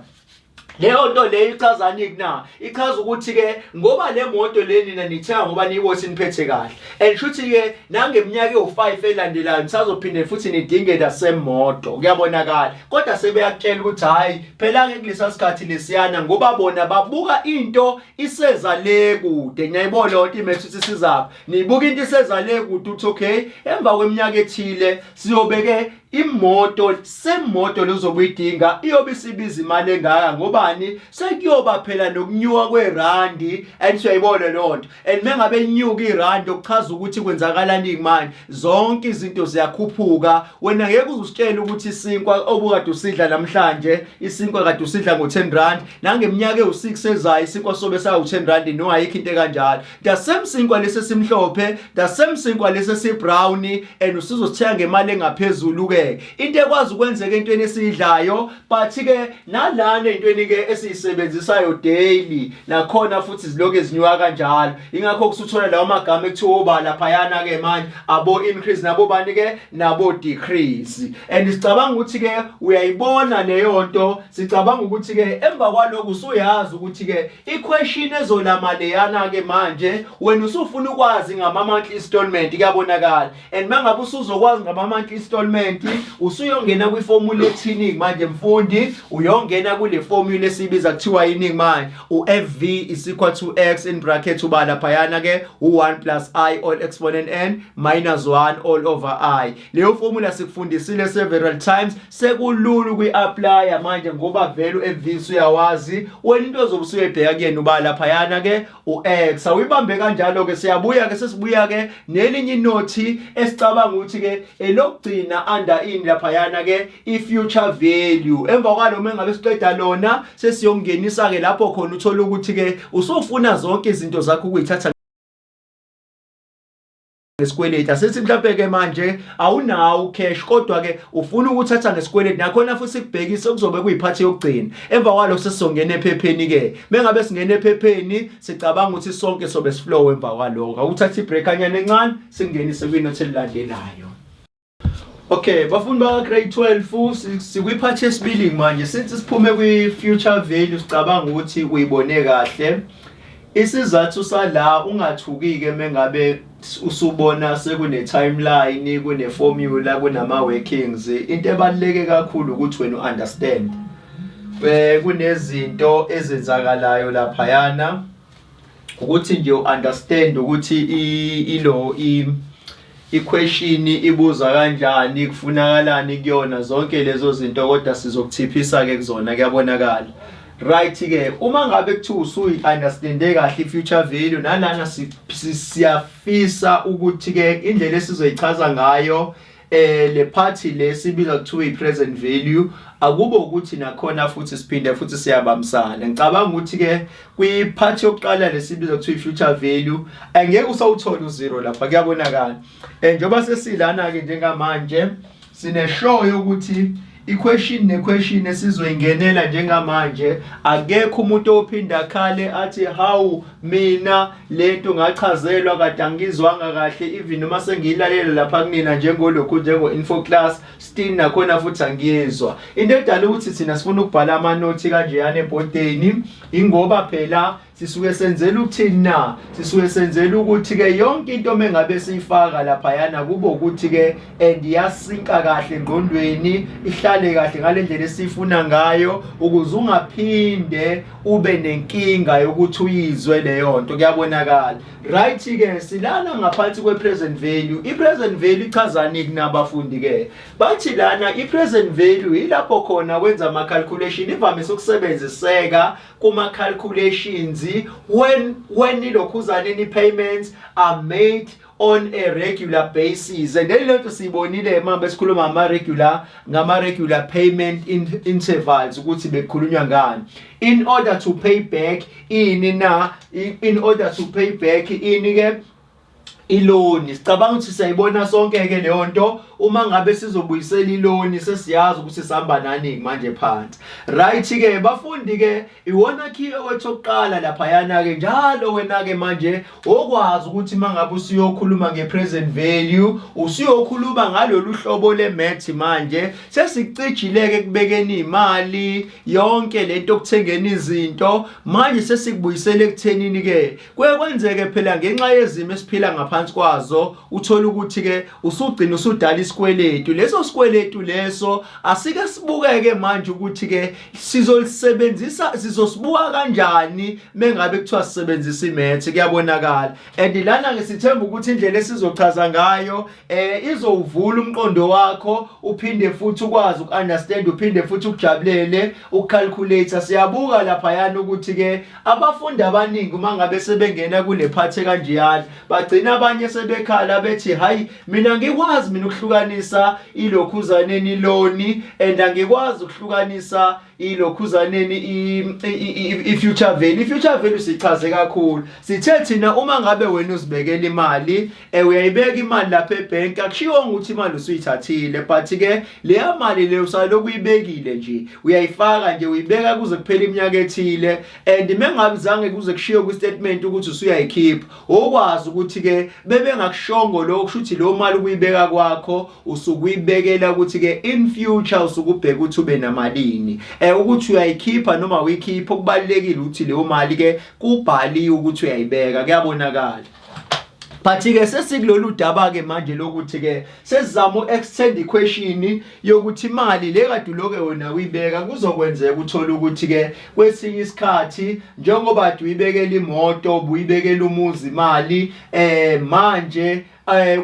Speaker 1: Leyo nto leyo ichazani kuna? Ichaza ukuthi ke ngoba le moto le nina nithenga ngoba niyibothi niphethe kahle, and shuthi ke nangeminyaka ewu5 elandelayo nisazophinde futhi nidinge the same moto, kuyabonakala. Kodwa sebeyakutshela ukuthi hayi phela ke, kulesa sikhathi lesiyana, ngoba bona babuka into iseza le kude. Ngiyayibona lonto imethu ukuthi sizapha, nibuka into iseza le kude, uthi okay, emva kweminyaka ethile siyobeke imoto semoto lozobuyidinga iyobe isibiza imali engaka. Ngobani? Sekuyoba phela nokunyuka kwerandi, and siyayibona leyo nto. And mengabe inyuka irandi, okuchaza ukuthi kwenzakalani manje? Zonke izinto ziyakhuphuka. Wena ngeke uzusitshela ukuthi isinkwa obukade usidla namhlanje, isinkwa kade usidla ngo10 rand, nangeminyaka ewu6 ezayo isinkwa sobe sawu10 rand. No, ayikho into ekanjalo. The same sinkwa lesi esimhlophe, the same sinkwa lesi esibrown, and usuzosithenga ngemali engaphezulu ke. Into ekwazi ukwenzeka entweni esiyidlayo, but ke nalana entweni ke esiyisebenzisayo daily, nakhona futhi zilokhu ezinyuka kanjalo. Ingakho kusuthola lawo magama ekuthiwa oba laphayana ke manje, abo increase nabo bani ke, nabo decrease. And sicabanga ukuthi ke uyayibona leyo nto. Sicabanga ukuthi ke emva kwalokhu usuyazi ukuthi ke i-question ezolama leyana ke manje, wena usufuna ukwazi ngama monthly installment, kuyabonakala. And mangabe usuzokwazi ngama monthly installment, usuyongena kwiformula ethini manje, mfundi? Uyongena kule formula esibiza kuthiwa yini manje? U-FV is equal to x in bracket ubala phayana ke u1 plus i all exponent n minus 1 all over i. Leyo formula sikufundisile several times, sekulula ukuyi-applya manje ngoba vele u-FV usuyawazi wena. Into ozobe usuyebheka kuyena ubala phayana ke u-x. Awuyibambe kanjalo ke. Siyabuya ke, sesibuya ke nelinye inothi esicabanga ukuthi ke elokugcina under ini laphayana ke, i-future value. Emva kwalo, uma ngabe siqeda lona, sesiyongenisa ke lapho khona uthola ukuthi ke usufuna zonke izinto zakho ukuyithatha ngesikweletu. Asithi mhlawumbe ke manje awunawo cash, kodwa ke ufuna ukuthatha ngesikweletu, nakhona futhi sikubhekise kuzobe kuyiphathi yokugcina. Emva kwalokho sesizongena ephepheni ke. Mengabe singena ephepheni, sicabanga ukuthi sonke sobe siflow. Emva kwalokho awuthatha ibreak anyana encane, singenise kwinothi elilandelayo. Okay, bafundi baka grade 12, sikwiphathi yesibili manje. Since siphume kwi future value, sicabanga ukuthi uyibone kahle. Isizathu sala, ungathuki-ke mengabe usubona sekune timeline, kune formula, kunama workings. Into ebaluleke kakhulu ukuthi wena understand. Kunezinto ezenzakalayo laphayana, ukuthi nje understand ukuthi ilo i-question ibuza kanjani, kufunakalani kuyona, zonke lezo zinto, kodwa sizokuthiphisa ke kuzona, kuyabonakala. Right ke, uma ngabe kuthiwa usuyi-understande kahle i-future value, nalana siyafisa ukuthi ke indlela esizoyichaza ngayo le part le sibiza kuthiwa i-present value, akube ukuthi nakhona futhi siphinde futhi siyabambisana. Ngicabanga ukuthi ke kwi-part yokuqala lesibiza kuthiwa i-future value, angeke usawuthola u-zero lapha, kuyabonakala. Njengoba sesilana ke njengamanje, sine show yokuthi i-question ne-question esizoyingenela njengamanje, akekho umuntu ophinda akhale athi, "Hawu, mina lento ngachazelwa kade angizwanga kahle, even noma sengiyilalela lapha kunina njengolokhu njengo info class, still nakhona futhi angiyezwa." Into edala ukuthi thina sifuna ukubhala amanothi kanjeyana ebhodeni ingoba phela Sisuke senzela ukuthini na? Sisuke senzela ukuthi ke yonke into mengabe siyifaka laphayana kube ukuthi ke and iyasinka kahle engqondweni, ihlale kahle ngalendlela esifuna ngayo ukuze ungaphinde ube nenkinga yokuthi uyizwe leyo nto. Kuyabonakala. Right ke silana ngaphansi kwe present value. I present value ichazani kunabafundi ke? Bathi lana i present value ilapho khona wenza ama calculation, ivamise ukusebenziseka kuma calculations when ilokhuzaneni payments are made on a regular basis. And then lento siyibonile uma besikhuluma ngama regular payment intervals ukuthi bekukhulunywa ngani in order to pay back ini na, in order to pay back ini ke, i-loan. Sicabanga ukuthi siyayibona sonke ke leyo nto. Uma ngabe sizobuyisela i-loan, sesiyazi ukuthi sihamba nani manje phansi. Right ke bafundi ke, iwona key wethu oqala lapha yana ke njalo. Wena ke manje okwazi ukuthi mangabe usuyokhuluma ngepresent value, usuyokhuluma ngalolu hlobo le-math. Manje sesicijile ke kubekeni imali yonke lento, okuthengeni izinto. Manje sesikubuyisele ekuthenini ke kuye kwenzeke phela ngenxa yezimo esiphila ngaphansi kwazo, uthola ukuthi ke usugcina usudala isikweletu. Leso sikweletu leso asike sibukeke manje ukuthi ke sizolisebenzisa, sizosibuka kanjani mengabe kuthiwa sisebenzisa i-math. Kuyabonakala. And lana ke sithemba ukuthi indlela esizochaza ngayo izowuvula umqondo wakho, uphinde futhi ukwazi uku-understand, uphinde futhi ukujabulele ukucalculate. Siyabuka lapha yana ukuthi ke abafundi abaningi uma ngabe sebengena kule part kanjeyana, bagcina abanye sebekhala bethi, "Hayi, mina ngikwazi mina ukuhlukanisa ilokhuzaneni i-loan and angikwazi ukuhlukanisa ilokhuzaneni i-future value." I-future value sichaze kakhulu, sithe thina uma ngabe wena uzibekela imali, uyayibeka imali lapha ebank, akushiwo ukuthi imali usuyithathile, but ke leya mali leyo usaloku uyibekile nje, uyayifaka nje, uyibeka kuze kuphele iminyaka ethile. And mengabe zange kuze kushiwo kwi-statement ukuthi usuyayikhipha, okwazi ukuthi ke bebengakushongo lokho, kusho ukuthi leyo mali ukuyibeka kwakho usukuyibekela ukuthi ke in future usukubheka ukuthi ube namalini. Ukuthi uyayikhipha noma uyikhipha, okubalekile ukuthi leyo mali ke kubhaliwe ukuthi uyayibeka. Kuyabonakala. But ke sesikulolu daba ke manje lokuthi ke sesizama uextend equation yokuthi imali le kade uloke wena uyibeka, kuzokwenzeka uthola ukuthi ke kwesinye isikhathi njengoba kade uyibekela imoto, ubuyibekela umuzi imali, manje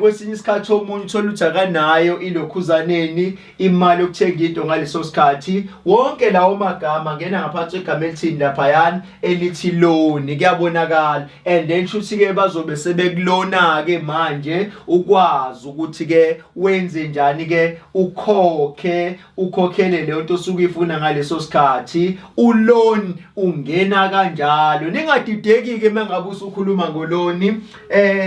Speaker 1: kwesinye isikhathi omunye uthola ukuthi akanayo ilokhuzaneni imali yokuthenga into ngaleso sikhathi. Wonke lawo magama ngena ngaphansi kwegama elithini laphayana? Elithi loan. Kuyabonakala. And then shuthi ke bazobe sebekulona ke manje, ukwazi ukuthi ke wenze njani ke, ukhokhe, ukhokhele leyo nto osuke uyifuna ngaleso sikhathi. U-loan ungena kanjalo. Ningadideki ke mangabe usukhuluma ngo-loan.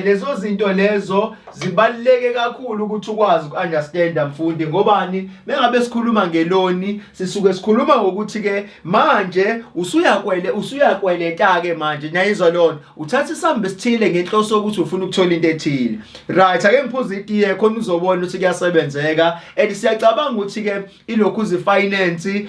Speaker 1: Lezo zinto lezo zibaluleke kakhulu ukuthi ukwazi ukunderstand, mfundi, ngobani? Mengabe sikhuluma nge-loan, sisuke sikhuluma ngokuthi ke manje usuyakwele, usuyakweleta ke manje. Niyayizwa lona? Uthatha isambe esithile ngenhloso yokuthi ufuna ukuthola into ethile. Right, ake ngiphuze itiye khona uzobona ukuthi kuyasebenzeka. And siyacabanga ukuthi ke ilokhu finance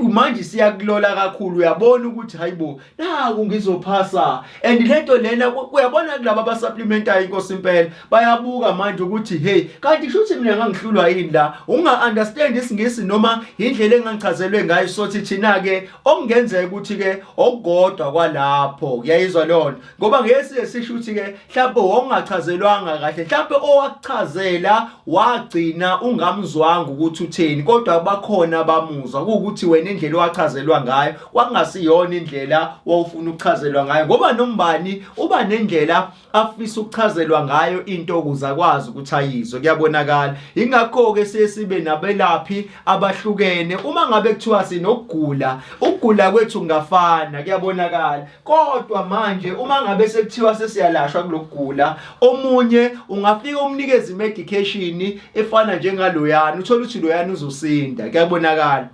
Speaker 1: manje siyakulola kakhulu. Uyabona ukuthi hayibo, naku ngizophasa. And lento lena uyabona kulaba abasupplementayo, inkosi impela bayabuka manje ukuthi hey, kanti kusho ukuthi mina ngangihlulwa yini la unga understand isingisi noma indlela engangichazelwe ngayo. Sothi thina ke okungenzeka ukuthi ke okukodwa kwalapho, kuyayizwa lona, ngoba ngeke sisho ukuthi ke mhlawumbe wongachazelwanga kahle, mhlawumbe owakuchazela wagcina ungamzwanga ukuthi utheni, kodwa bakhona abamuzwa. Kuwukuthi wena indlela owachazelwa ngayo kwakungasiyona indlela wawufuna ukuchazelwa ngayo, ngoba nombani uba nendlela afisa ukuchazelwa ngayo into ukuze akwazi ukuthi ayizwe. Kuyabonakala. Ingakho ke siye sibe nabelaphi abahlukene. Uma ngabe kuthiwa sinokugula, ukugula kwethu kungafana, kuyabonakala, kodwa manje uma ngabe sekuthiwa sesiyalashwa kulokugula, omunye ungafika umnikeze imedication efana njengaloyana, uthola ukuthi loyana uzosinda. Kuyabonakala.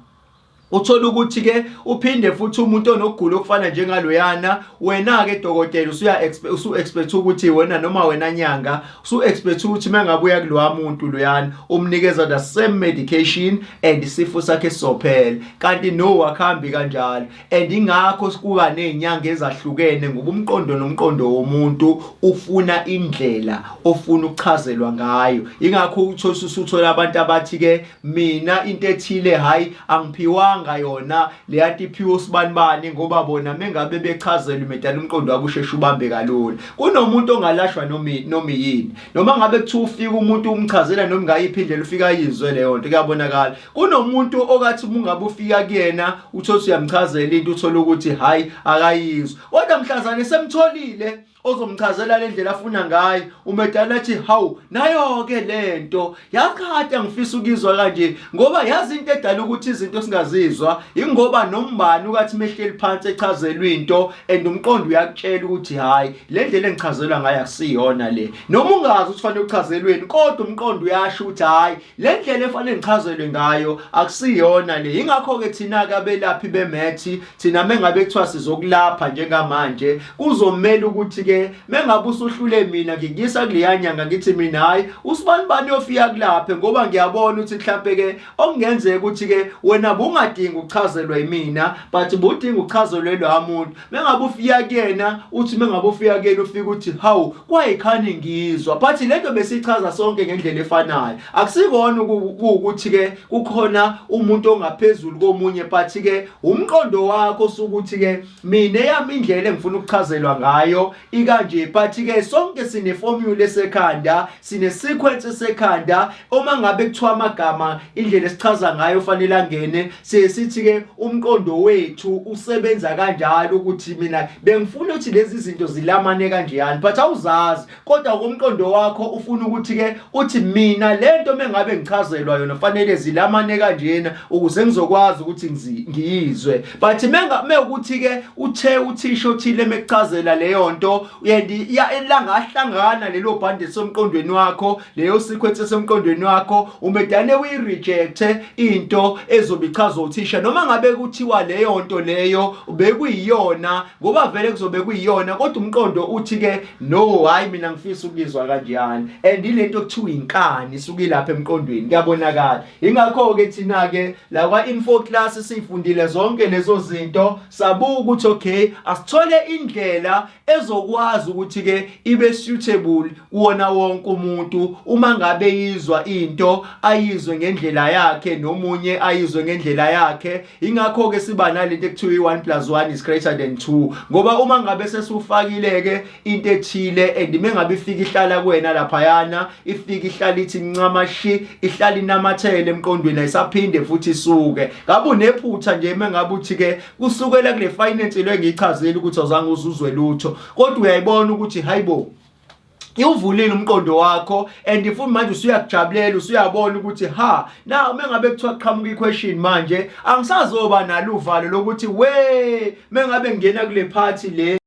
Speaker 1: Uthola ukuthi ke uphinde futhi umuntu onokugula okufana njengaloyana, wena ke dokotela usuya usu expect ukuthi wena noma wena nyanga usu expect ukuthi mengabe uya kulowa muntu loyana umnikeza the same medication and isifo sakhe sizophela, kanti no, akhambi kanjalo. And ingakho sikuba nezinyanga ezahlukene, ngoba umqondo nomqondo womuntu ufuna indlela ofuna ukuchazelwa ngayo. Ingakho uthola usuthola abantu abathi ke, "Mina into ethile, hayi, angiphiwanga yona leyanto, iphiwe usibanibani," ngoba bona mengabe bechazelwa imedala umqondo wabo usheshe ubambe kalula kunomuntu ongalashwa noma yini. Noma ngabe kuthiwa ufika umuntu umchazela noma ngayiphi indlela, ufika ayizwe leyo nto, kuyabonakala. Kunomuntu okathi uma ungabe ufika kuyena, uthothi uyamchazela into, uthola ukuthi hayi, akayizwa, kodwa mhlazane semtholile ozomchazela le ndlela afuna ngayo, umedala athi, "Hawu, nayo ke lento yakade angifisa ukizwa kanje." Ngoba yazi into edala ukuthi izinto singazizwa ingoba nombani ukathi mehleli phansi echazelwa into and umqondo uyakutshela ukuthi hayi, le ndlela engichazelwa ngayo akusiyona le. Noma ungazi ukuthi fanele uchazelweni, kodwa umqondo uyasho ukuthi hayi, le ndlela efanele ngichazelwe ngayo akusiyona le. Ingakho ke thina ke abelaphi be-maths, thina mengabe kuthiwa sizokulapha njengamanje, kuzomela ukuthi ke mengabe usuhlule mina, ngikuyisa kuleya nyanga, ngithi mina, "Hayi, usibani bani yofika kulaphe, ngoba ngiyabona ukuthi mhlambe ke okungenzeka ukuthi ke wena bungadingi ukuchazelwa yimina, but budinga ukuchazelwa lo muntu." Mengabe ufika kuyena, uthi mengabe ufika kuyena, ufika uthi, "Hawu, kwayikhani ngizwa," but lento besichaza sonke ngendlela efanayo. Akusikona ukuthi ke kukhona umuntu ongaphezulu komunye, but ke umqondo wakho sukuthi ke mina eyami indlela engifuna ukuchazelwa ngayo ikanje. But ke sonke sine formula esekhanda, sine sequence esekhanda. Uma ngabe kuthiwa amagama indlela esichaza ngayo fanele angene, siye sithi ke umqondo wethu usebenza kanjalo ukuthi mina bengifuna ukuthi lezi zinto zilamane kanjeyani, but awuzazi, kodwa komqondo wakho ufuna ukuthi ke uthi mina lento mengabe ngichazelwa yona fanele zilamane kanjena ukuze ngizokwazi ukuthi ngiyizwe. But menga mekuthi ke uthe uthisha othile mekuchazela leyo nto ya elanga ahlangana lelo bhande somqondweni wakho, leyo sequence esemqondweni wakho, umedane uyi-reject into ezobe ichazwa uthisha, noma ngabe kuthiwa leyo nto leyo bekuyiyona, ngoba vele kuzobe kuyiyona, kodwa umqondo uthi ke no, hayi, mina ngifisa ukuzwa kanjani. And ilento kuthiwa inkani isuke ilapha emqondweni, kuyabonakala. Ingakho ke thina ke la kwa info class sifundile zonke lezo zinto, sabuka ukuthi okay, asithole indlela ezokwazi ukuthi ke ibe suitable kuwona wonke umuntu. Uma ngabe yizwa into, ayizwe ngendlela yakhe, nomunye ayizwe ngendlela yakhe. Ingakho ke siba nalento ekuthiwa i1 plus 1 is greater than 2, ngoba uma ngabe sesufakile ke into ethile and mengabe ifika ihlala kuwena laphayana, ifika ihlala ithi ncamashi, ihlala inamathele emqondweni, ayisaphinde futhi isuke. Ngabe unephutha nje mengabe uthi ke kusukela kule finance lo engiyichazile ukuthi awuzange uzuzwe lutho, kodwa uyayibona ukuthi hayibo, iwuvulile umqondo wakho and futhi manje usuyakujabulela, usuyabona ukuthi ha, na uma ngabe kuthiwa qhamuka i-question manje, angisazoba nalo uvalo lokuthi we mengabe ngingena kule party le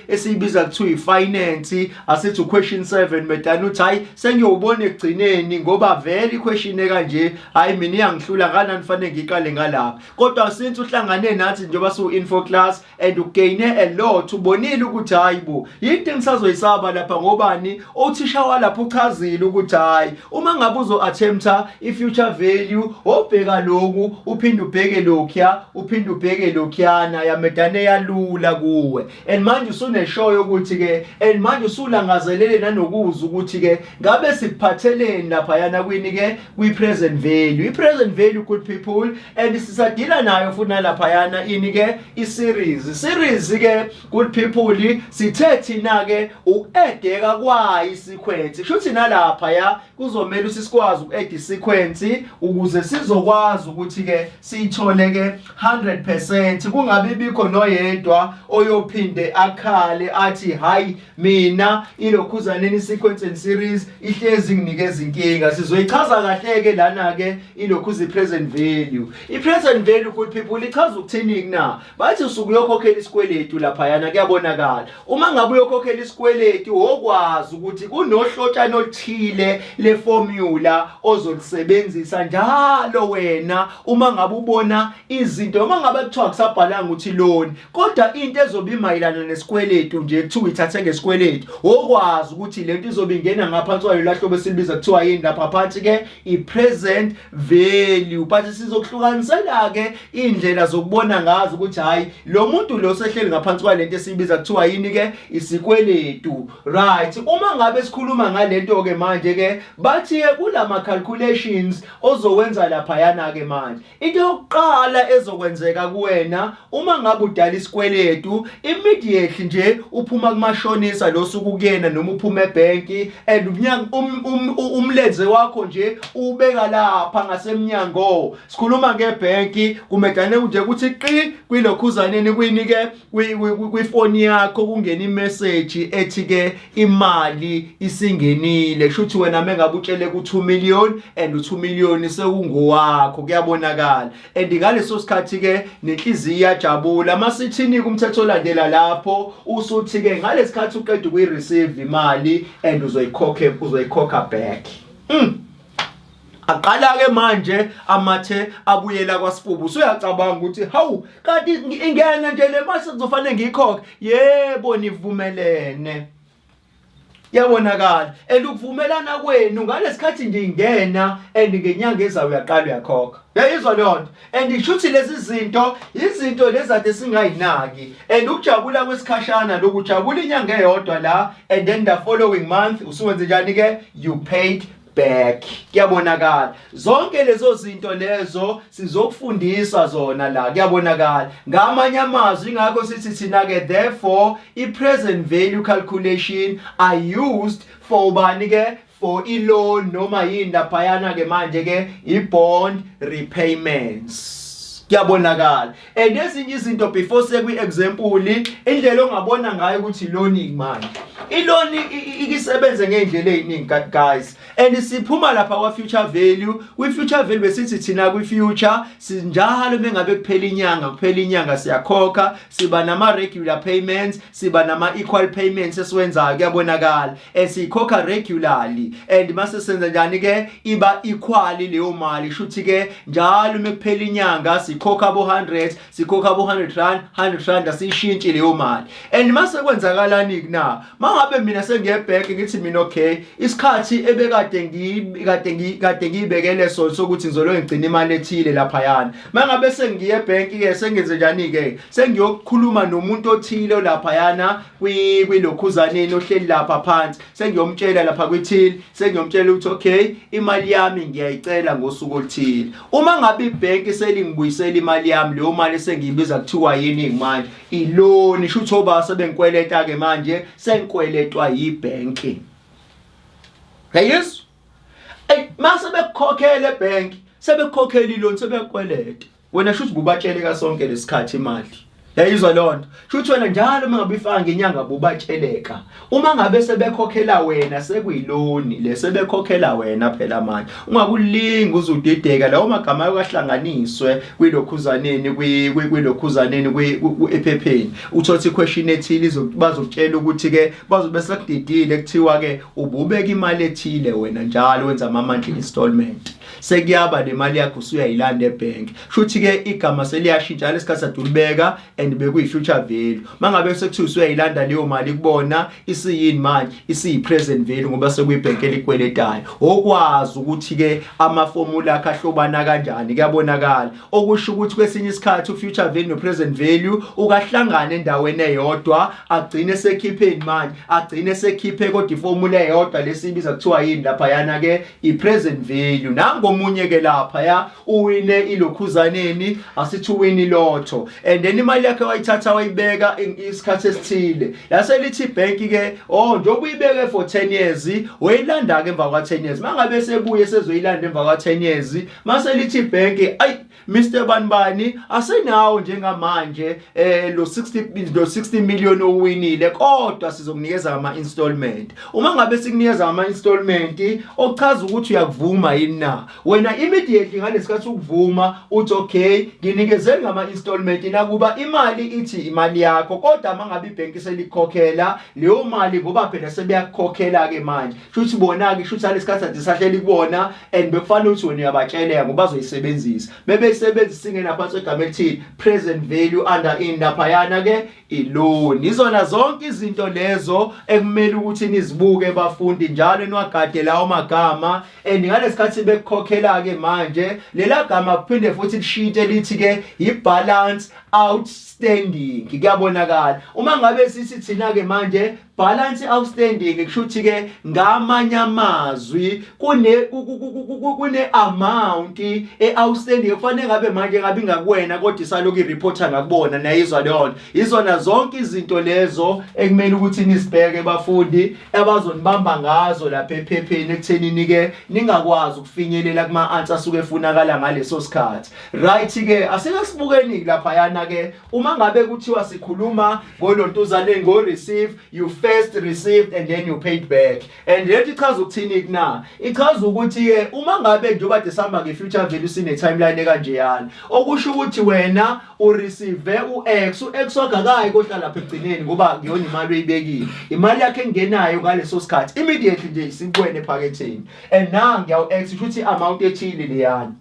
Speaker 1: esiyibiza kuthiwa i-finance, asithi question 7, medani uthi hayi, sengiyobona ekugcineni, ngoba vele i-question ekanje, hayi, mina iyangihlula nganani, fanele ngiqale ngalapha. Kodwa since uhlangane nathi njengoba siwu info class and ugaine a lot, ubonile ukuthi hayi bo, yinto engisazoyisaba lapha, ngobani othisha walapha uchazile ukuthi hayi, uma ngabe uzo attempta i-future value, obheka lokhu, uphinde ubheke lokhuya, uphinde ubheke lokhuyana, yamedane yalula kuwe. And manje usuneshow yokuthi ke and manje usulangazelele nanokuza ukuthi ke ngabe sikuphatheleni lapha yana kwini ke kwi present value. I present value, good people, and sisadila nayo futhi nalapha yana ini ke i series. Series ke, good people, sithe thina ke uku-addeka kwayo i-sequence, kusho nalapha ya kuzomela usisikwazi uku-add i-sequence ukuze sizokwazi ukuthi ke siyithole ke 100%, kungabi bikho noyedwa oyophinde akhala. akhale athi, "Hayi, mina ilokhuzaneni sequence and series ihlezi nginikeza inkinga." Sizoyichaza kahle ke lana ke ilokhuza i-present value. I-present value, good people, ichaza ukuthini na? Bathi usuke uyokhokhela isikweletu laphayana, kuyabonakala. Uma ngabe uyokhokhela isikweletu, wokwazi ukuthi kunohlotshana oluthile le formula ozolisebenzisa njalo wena uma ngabe ubona izinto, uma ngabe kuthiwa kusabhalanga ukuthi loan, kodwa into ezobe imayelana nesikweletu nje, kuthiwa ithathe ngesikweletu, wokwazi ukuthi lento izobe ingena ngaphansi kwayo lahlobo esilibiza kuthiwa yini lapha phansi ke, i-present value. But sizokuhlukanisela ke indlela zokubona ngazo ukuthi hayi, lo muntu lo sehleli ngaphansi kwalento esiyibiza kuthiwa yini ke, isikweletu, right? Uma ngabe sikhuluma ngalento ke manje ke, bathi ke kulama calculations ozowenza lapha yana ke manje, into yokuqala ezokwenzeka kuwena uma ngabe udala isikweletu, immediately nje uphuma kumashonisa lo suku kuyena noma uphuma ebhenki and umlenze wakho nje ubeka lapha ngasemnyango, sikhuluma ngebhenki, kumedane nje ukuthi qi kwilokhuzaneni kwinike kwifoni yakho kungena imessage ethi ke imali isingenile. Kusho ukuthi wena mengabe utshele ku 2 million and u2 million sekungowakho, kuyabonakala. And ngaleso sikhathi ke nenhliziyo iyajabula. Masithini kumthetho olandela lapho? Usuthi ke ngalesikhathi uqeda ukuyireceive imali and uzoyikhokha back. Aqala ke manje amathe abuyela kwasifuba, usuyacabanga ukuthi, "Hawu, kanti ingena nje le mali sekuzofanele ngiyikhokhe?" Yebo, nivumelene, yabonakala, and ukuvumelana kwenu ngalesikhathi nje ingena and ngenyanga ezayo uyaqala uyakhokha, uyayizwa leyo nto? And ishuthi lezi zinto, izinto lezi ade singayinaki, and ukujabula kwesikhashana lokhu, ujabula inyanga eyodwa la and then the following month usuwenze njani ke? You paid back, kuyabonakala. Zonke lezo zinto lezo sizokufundisa zona la, kuyabonakala. Ngamanye amazwi, ingakho sithi thina ke, therefore i-present value calculation are used for ubani ke? For i-loan noma yini laphayana ke manje ke, i-bond repayments, kuyabonakala. And ezinye izinto before sekwi example, indlela ongabona ngayo ukuthi i-loan manje, i-loan ikisebenze ngeindlela eziningi, guys. And siphuma lapha kwa future value. Kwi future value besithi thina kwi future sinjalo mengabe kuphela inyanga siyakhokha, siba nama regular payments, siba nama equal payments esiwenzayo, kuyabonakala, and sikhokha regularly. And mase senza njani ke? Iba equal leyo mali. Shuthi ke njalo mekuphela inyanga sikhokha abo 100, sikhokha abo R100, R100, asishintshi leyo mali. And mase kwenzakalani na mangabe mina sengiye bank, ngithi mina, "Okay, isikhathi ebekade ngikade ngikade ngiyibekele sona sokuthi ngizolo ngigcina imali ethile lapha yana, mangabe sengiye bank ke, sengenze njani ke? Sengiyokukhuluma nomuntu othile lapha yana kwilokhuzaneni ohleli lapha phansi, sengiyomtshela lapha kwi-till, sengiyomtshela ukuthi, 'Okay, imali yami ngiyayicela ngosuku oluthile.' Uma ngabe ibhenki selingibuyisela imali yami, leyo mali sengiyibiza kuthiwa yini manje? I-loan. Shuthi oba sebengikweleta ke manje, sengikweletwa yibhenki. Yayizwa? Ey, mase bekukhokhela ebhenki, sebekukhokhela i-loan, sebekweleta wena. Shuthi bubatsheleka sonke lesikhathi imali, yayizwa leyo nto? Shuthi wena njalo uma ngabe ifaka ngenyanga bubatsheleka. Uma ngabe sebekhokhela wena, sekuyi-loan le, sebekhokhela wena phela manje. Ungakulingi uzudideka, lawo magama ayokahlanganiswe kwilokhuzaneni kwilokhuzaneni ephepheni. Uthola iquestion ethile, bazokutshela ukuthi ke bazobe sekudidile, kuthiwa ke ububeka imali ethile wena njalo, wenza ama monthly installment, sekuyaba le mali yakho usuyayilanda ebank. Shuthi ke igama seliyashintsha. Lesikhathi adulibeka and bekuyi future value, mangabe sekuthiwa usuyayilanda leyo mali kubona, isiyini manje? Isiyi present value, ngoba sekuyibhenki elikweletayo. Okwazi ukuthi ke ama formula akhe ahlobana kanjani, kuyabonakala. Okusho ukuthi kwesinye isikhathi u-future value no present value ukahlangana endaweni eyodwa, agcine sekhipheni manje, agcine sekhiphe kodwa iformula eyodwa lesibiza kuthiwa yini lapha yana ke, i-present value. Nangomunye ke lapha ya uwine ilokhuzaneni, asithi uwini lotto, and then imali yakhe. yakhe wayithatha wayibeka isikhathi esithile. Lase lithi ibhenki ke, oh, njengoba uyibeke for 10 years, wayilanda ke emva kwa 10 years. Mangabe sebuye sezoyilanda emva kwa 10 years, mase lithi ibhenki, ayi Mr Banibani, asenawo njengamanje lo 60 million owinile, kodwa sizokunikeza ama installment. Uma ngabe sikunikeza ama installment, okuchaza ukuthi uyakuvuma yini na wena? Immediately ngalesikhathi ukuvuma, uthi, "Okay, nginikezele ngama installment," nakuba imali ithi imali yakho, kodwa mangabe ibhenki selikukhokhela leyo mali, ngoba phela sebeyakukhokhela ke manje, shuthi bona ke, shuthi alesikhathi adisahleli kubona and bekufanele ukuthi wena uyabatsheleka ngoba bazoyisebenzisa. Bebeyisebenzisa ingena phansi kwegama elithini? Present value under in laphayana ke i-loan. Izona zonke izinto lezo ekumele ukuthi nizibuke, bafundi, njalo niwagade lawo magama. And ngalesikhathi bekukhokhela ke manje, lela gama kuphinde futhi lishintshe, lithi ke i-balance outstanding. Kuyabonakala, uma ngabe sithi thina ke manje balance outstanding, kusho ukuthi ke ngamanye amazwi kune amount e-outstanding kufanele ngabe manje ngabe ingakuwena, kodwa isaloku i-reporta ngakubona. Nayizwa leyo nto? Izona zonke izinto lezo ekumele ukuthi nizibheke, bafundi, abazonibamba ngazo lapha ephepheni ekuthenini ke ningakwazi ukufinyelela kuma answer asuke efunakala ngaleso sikhathi. Right ke, asike sibukeni lapha yana ke. Uma ngabe kuthiwa sikhuluma ngolontuzane, ngo receive, you first received and then you paid back, and lethi ichaza ukuthini kuna? Ichaza ukuthi ke uma ngabe njengoba desihamba nge-future value, sine timeline ekanjeyana, okusho ukuthi wena ureceive u-X, u-X wakho akayi kohlala lapha ekugcineni, ngoba kuyona imali oyibekile, imali yakhe engenayo ngaleso sikhathi, immediately nje isikuwena ephaketheni. And nangiya u-X, kusho ukuthi i-amount ethile leyana.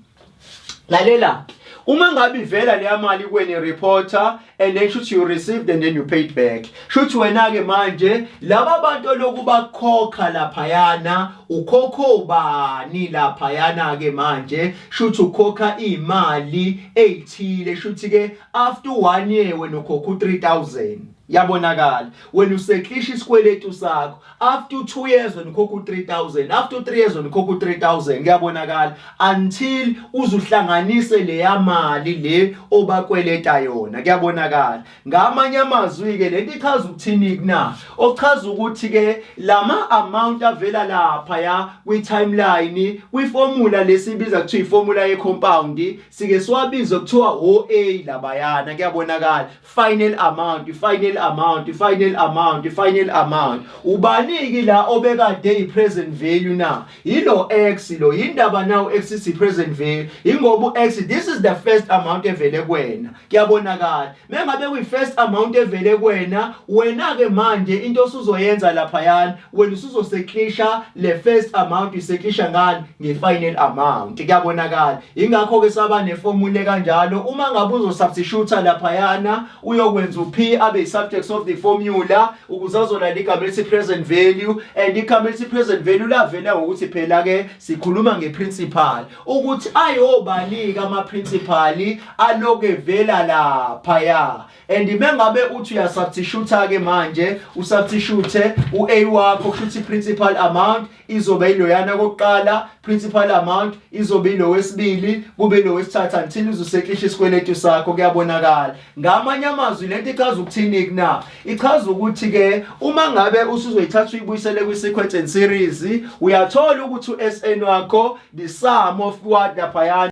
Speaker 1: Lalela, uma ngabe ivela leya mali kweni reporter and then should you received and then you paid back, shuthi wena ke manje laba bantu loku bakhokha laphayana, ukhokho ubani laphayana ke manje? Shuthi ukhokha imali ezithile. Shuthi ke after 1 year wena ukhokha u3000. Yabonakala, wena useklisha isikweletu sakho. After 2 years wena ukhokha u3000, after 3 years wena ukhokha u3000. Kuyabonakala, until uzuhlanganise leya mali le obakweleta yona. Kuyabonakala, ngamanye amazwi ke lento ichaza ukuthini kuna? Okuchaza ukuthi ke lama amount avela lapha ya kwi timeline, kwi formula lesibiza kuthiwa iformula ye compound, sike siwabiza kuthiwa OA labayana. Kuyabonakala, final amount, final amount, final amount, final amount. Ubaniki la obekade i-present value na? Yilo x lo. Yindaba now x is present value? Ingoba u-x, this is the first amount evele kuwena. Kuyabonakala, mengabe kuyi first amount evele kuwena, wena ke manje into osuzoyenza laphayana, wena usuzoseklisha le first amount. Useklisha ngani? Nge-final amount. Kuyabonakala, ingakho ke saba neformula kanjalo. Uma ngabe uzosubstitute laphayana, uyokwenza uP abe i-subjects of the formula ukuze azolanda igama elithi present value. And igama elithi present value lavela ngokuthi phela ke sikhuluma ngeprincipal, ukuthi ayobanika ama-principal aloke evela laphaya. And mengabe uthi uyasubstitute ke manje, usubstitute u-A wakho, kusho ukuthi principal amount izobe iloyana kokuqala, principal amount izobe ilo wesibili, kube lo wesithathu, until uzuseklisha isikweletu sakho. Kuyabonakala, ngamanye amazwi lento ichaza ukuthini kuna? Ichaza ukuthi ke uma ngabe usuzoyithatha uyibuyisele kwi-sequence and series, uyathola ukuthi u-SN wakho, the sum of what laphayana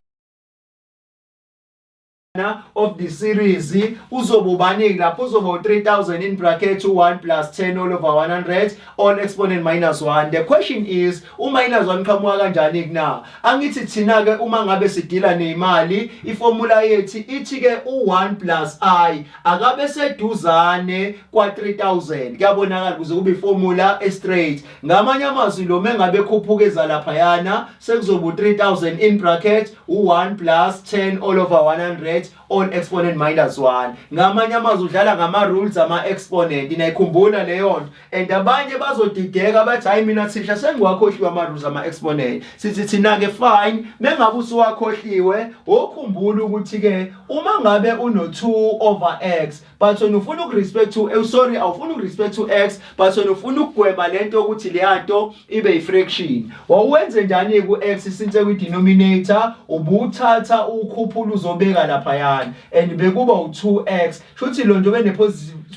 Speaker 1: of the series, uzobe ubaniki lapho? Uzoba u-3000 in bracket 1 plus 10 all over 100 all exponent minus 1. The question is, u-minus 1 qhamuka kanjani kuna? Angithi thina ke uma ngabe sidila nemali, iformula yethu ithi ke u-1 plus i akabe seduzane kwa 3000. Kuyabonakala, kuze kube iformula e-straight. Ngamanye amazwi, lo mengabe khuphuka eza laphayana, sekuzoba u-3000 in bracket u-1 plus 10 all over 100 all exponent minus 1. Ngamanye amazwi, udlala ngama rules ama exponent. Nayikhumbula leyo nto? And abanye bazodideka bathi, "Hayi, mina thisha sengiwakhohliwe ama rules ama exponent." Sithi thina ke, fine, mengabe usuwakhohliwe, ukhumbula ukuthi ke uma ngabe uno 2 over x, but wena ufuna ukurespect to sorry, awufuna ukurespect to x, but wena ufuna ukugwema lento ukuthi leyanto ibe ifraction, wawuwenze njani ku x since kwi denominator? Ubuthatha ukhuphula uzobeka laphayana. 1 and bekuba u2x. Shuthi lo nje ne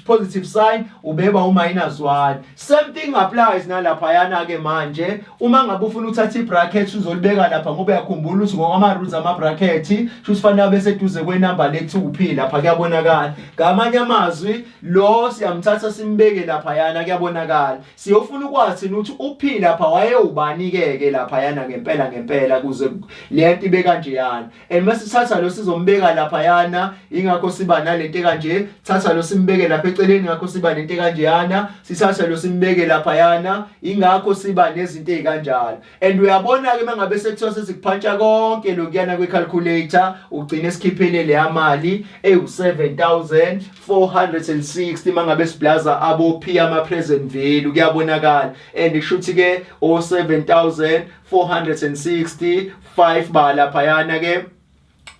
Speaker 1: positive sign ubeba u-minus 1. Same thing applies nalaphayana ke manje. Uma ngabe ufuna uthatha i-bracket uzolibeka lapha, ngoba uyakhumbula ukuthi ngokwama rules ama bracket shuthi fanele abe seduze kwenumber le kuthiwa u-p lapha, kuyabonakala. Ngamanye amazwi, lo siyamthatha simbeke laphayana, kuyabonakala. Siyofuna ukwazi ukuthi u-p lapha wayewubani ke ke laphayana ngempela ngempela, kuze le nto ibe kanjeyana. And masithatha lo sizombeka laphayana, ingakho siba nalento kanje. Thatha lo simbeke lapha eceleni, ingakho siba nento kanjeyana. Sithatha lo simbeke laphayana, ingakho siba nezinto ezikanjalo. And uyabona ke, mangabe sekuthiwa sesikuphantsha konke lokuyana kwi-calculator, ugcine sikhiphele leya mali ewu-7460 mangabe siblaza abo p ama present value, kuyabonakala. And kushuthi ke o 7460 5 ba laphayana ke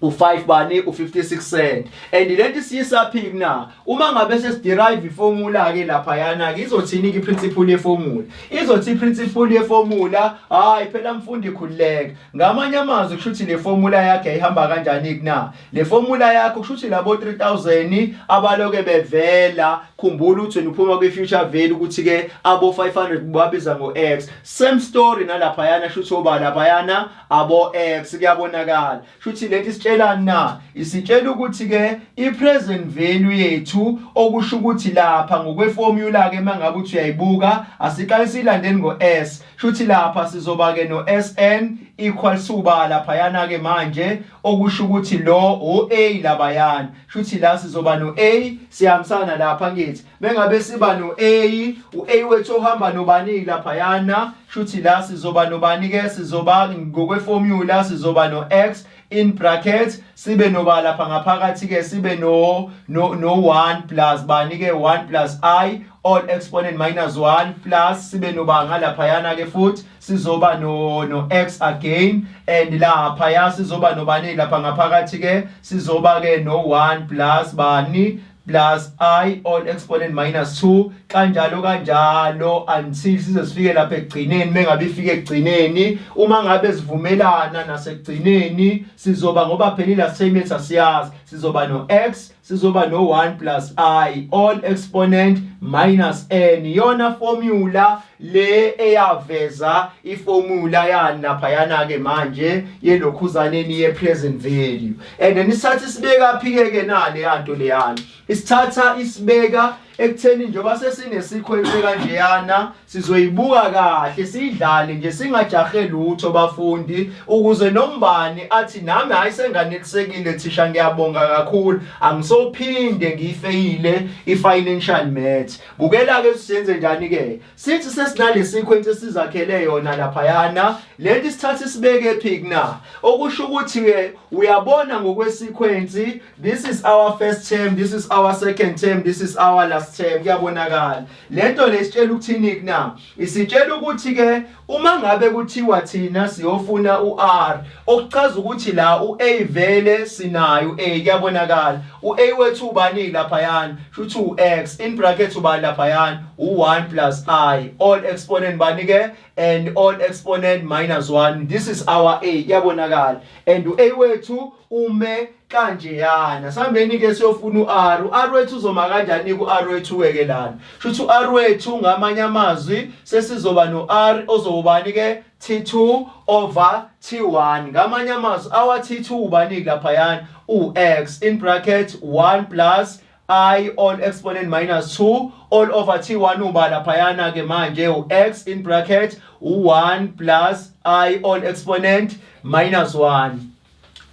Speaker 1: u5 bani, u56 cent. And lento siyisaphi na uma ngabe sesiderive iformula ke laphayana ke, izothini ke principle yeformula? Izothi principle yeformula, hayi phela mfundi, khululeka. Ngamanye amazwi, kusho ukuthi le formula yakhe ayihamba kanjani kuna le formula yakho? Kusho ukuthi labo 3000 abaloke bevela, khumbula ukuthi wena uphuma kwi future value, ukuthi ke abo 500 babiza ngo x. Same story nalaphayana, kusho ukuthi oba laphayana abo x, kuyabonakala. Shuthi lento isitshelani na? Isitshela ukuthi ke i-present value yethu, okusho ukuthi lapha ngokweformula ke, mangabe uthi uyayibuka, asiqale silandeni ngo-S. Shuthi lapha sizoba ke no-Sn equals to ba laphayana ke manje, okusho ukuthi lo o-A labayana. Shuthi la sizoba no-A, siyahambisana lapha ngithi mengabe siba no-A, u-A wethu ohamba nobani laphayana? Shuthi la sizoba nobani ke? Sizoba ngokweformula sizoba no-x in bracket, sibe noba lapha ngaphakathi ke, sibe no 1 plus bani ke? 1 plus I all exponent minus 1 plus sibe noba ngalaphayana ke futhi, sizoba no x again. And lapha ya sizoba nobani lapha ngaphakathi ke? Sizoba ke no 1 plus bani? Plus I all exponent minus 2, kanjalo kanjalo until size sifike lapha ekugcineni. Mengabe ifike ekugcineni, uma ngabe sivumelana nasekugcineni, sizoba, ngoba phela last term yethu asiyazi, sizoba no x, sizoba no 1 plus I all exponent minus n. Iyona formula le eyaveza iformula yani laphayana ke manje yelokhuzaneni ye present value. And then isithatha isibeka phike ke nale yanto leyana, isithatha isibeka ekutheni njengoba sesine sequence kanjeyana, sizoyibuka kahle, siyidlale nje, singajahe lutho bafundi, ukuze nombani athi nami, hayi, senganelisekile thisha, ngiyabonga kakhulu, angisophinde ngiyifeyile i-financial math. Bukela ke siyenze njani ke. Sithi sesinale sequence esizakhele yona laphayana, lento isithatha isibeke phi kuna? Okusho ukuthi ke uyabona ngokwe-sequence, this is our first term, this is our second term, this is our last term, kuyabonakala. Lento lesitshela ukuthini kuna? Isitshela ukuthi ke uma ngabe kuthiwa thina siyofuna uR, okuchaza ukuthi la uA vele sinayo uA, kuyabonakala. uA wethu ubani laphayana? Shuthi uX in bracket ubani laphayana? U1 plus I all exponent bani ke? And all exponent minus 1. This is our A, kuyabonakala. And uA wethu ume kanjeyana. Sambeni ke siyofuna uR. uR wethu uzoma kanjani ku R wethu ke lana? Shuthi uR wethu, ngamanye amazwi, sesizoba no R ozobani ke? T2 over T1. Ngamanye amazwi, our T2 ubani laphayana? uX in bracket 1 plus I all exponent minus 2 all over T1 uba laphayana ke manje uX in bracket u1 plus I all exponent minus 1.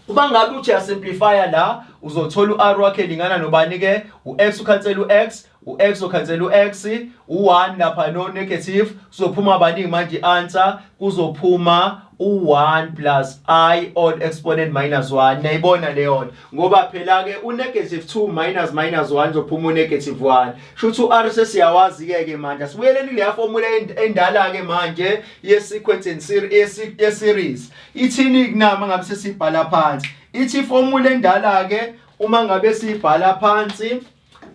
Speaker 1: Uma ngabe uthi uyasimplifya la, uzothola u-r wakhe lingana nobani ke? U-x ukhansela u-x, u-x ukhansela u-x, u-1 lapha no negative, kuzophuma baningi manje i-answer, kuzophuma u-1 plus I all exponent minus 1. Niyayibona leyo nto, ngoba phela ke u-negative 2 minus minus 1 uzophuma u-negative 1. Shuthi u-r sesiyawazi ke ke manje. Asibuyeleni kuleya formula endala ke manje ye-sequence and ye-series. Ithini kunama ngabe sesibhala phansi? Ithi formula endala ke, uma ngabe sibhala phansi,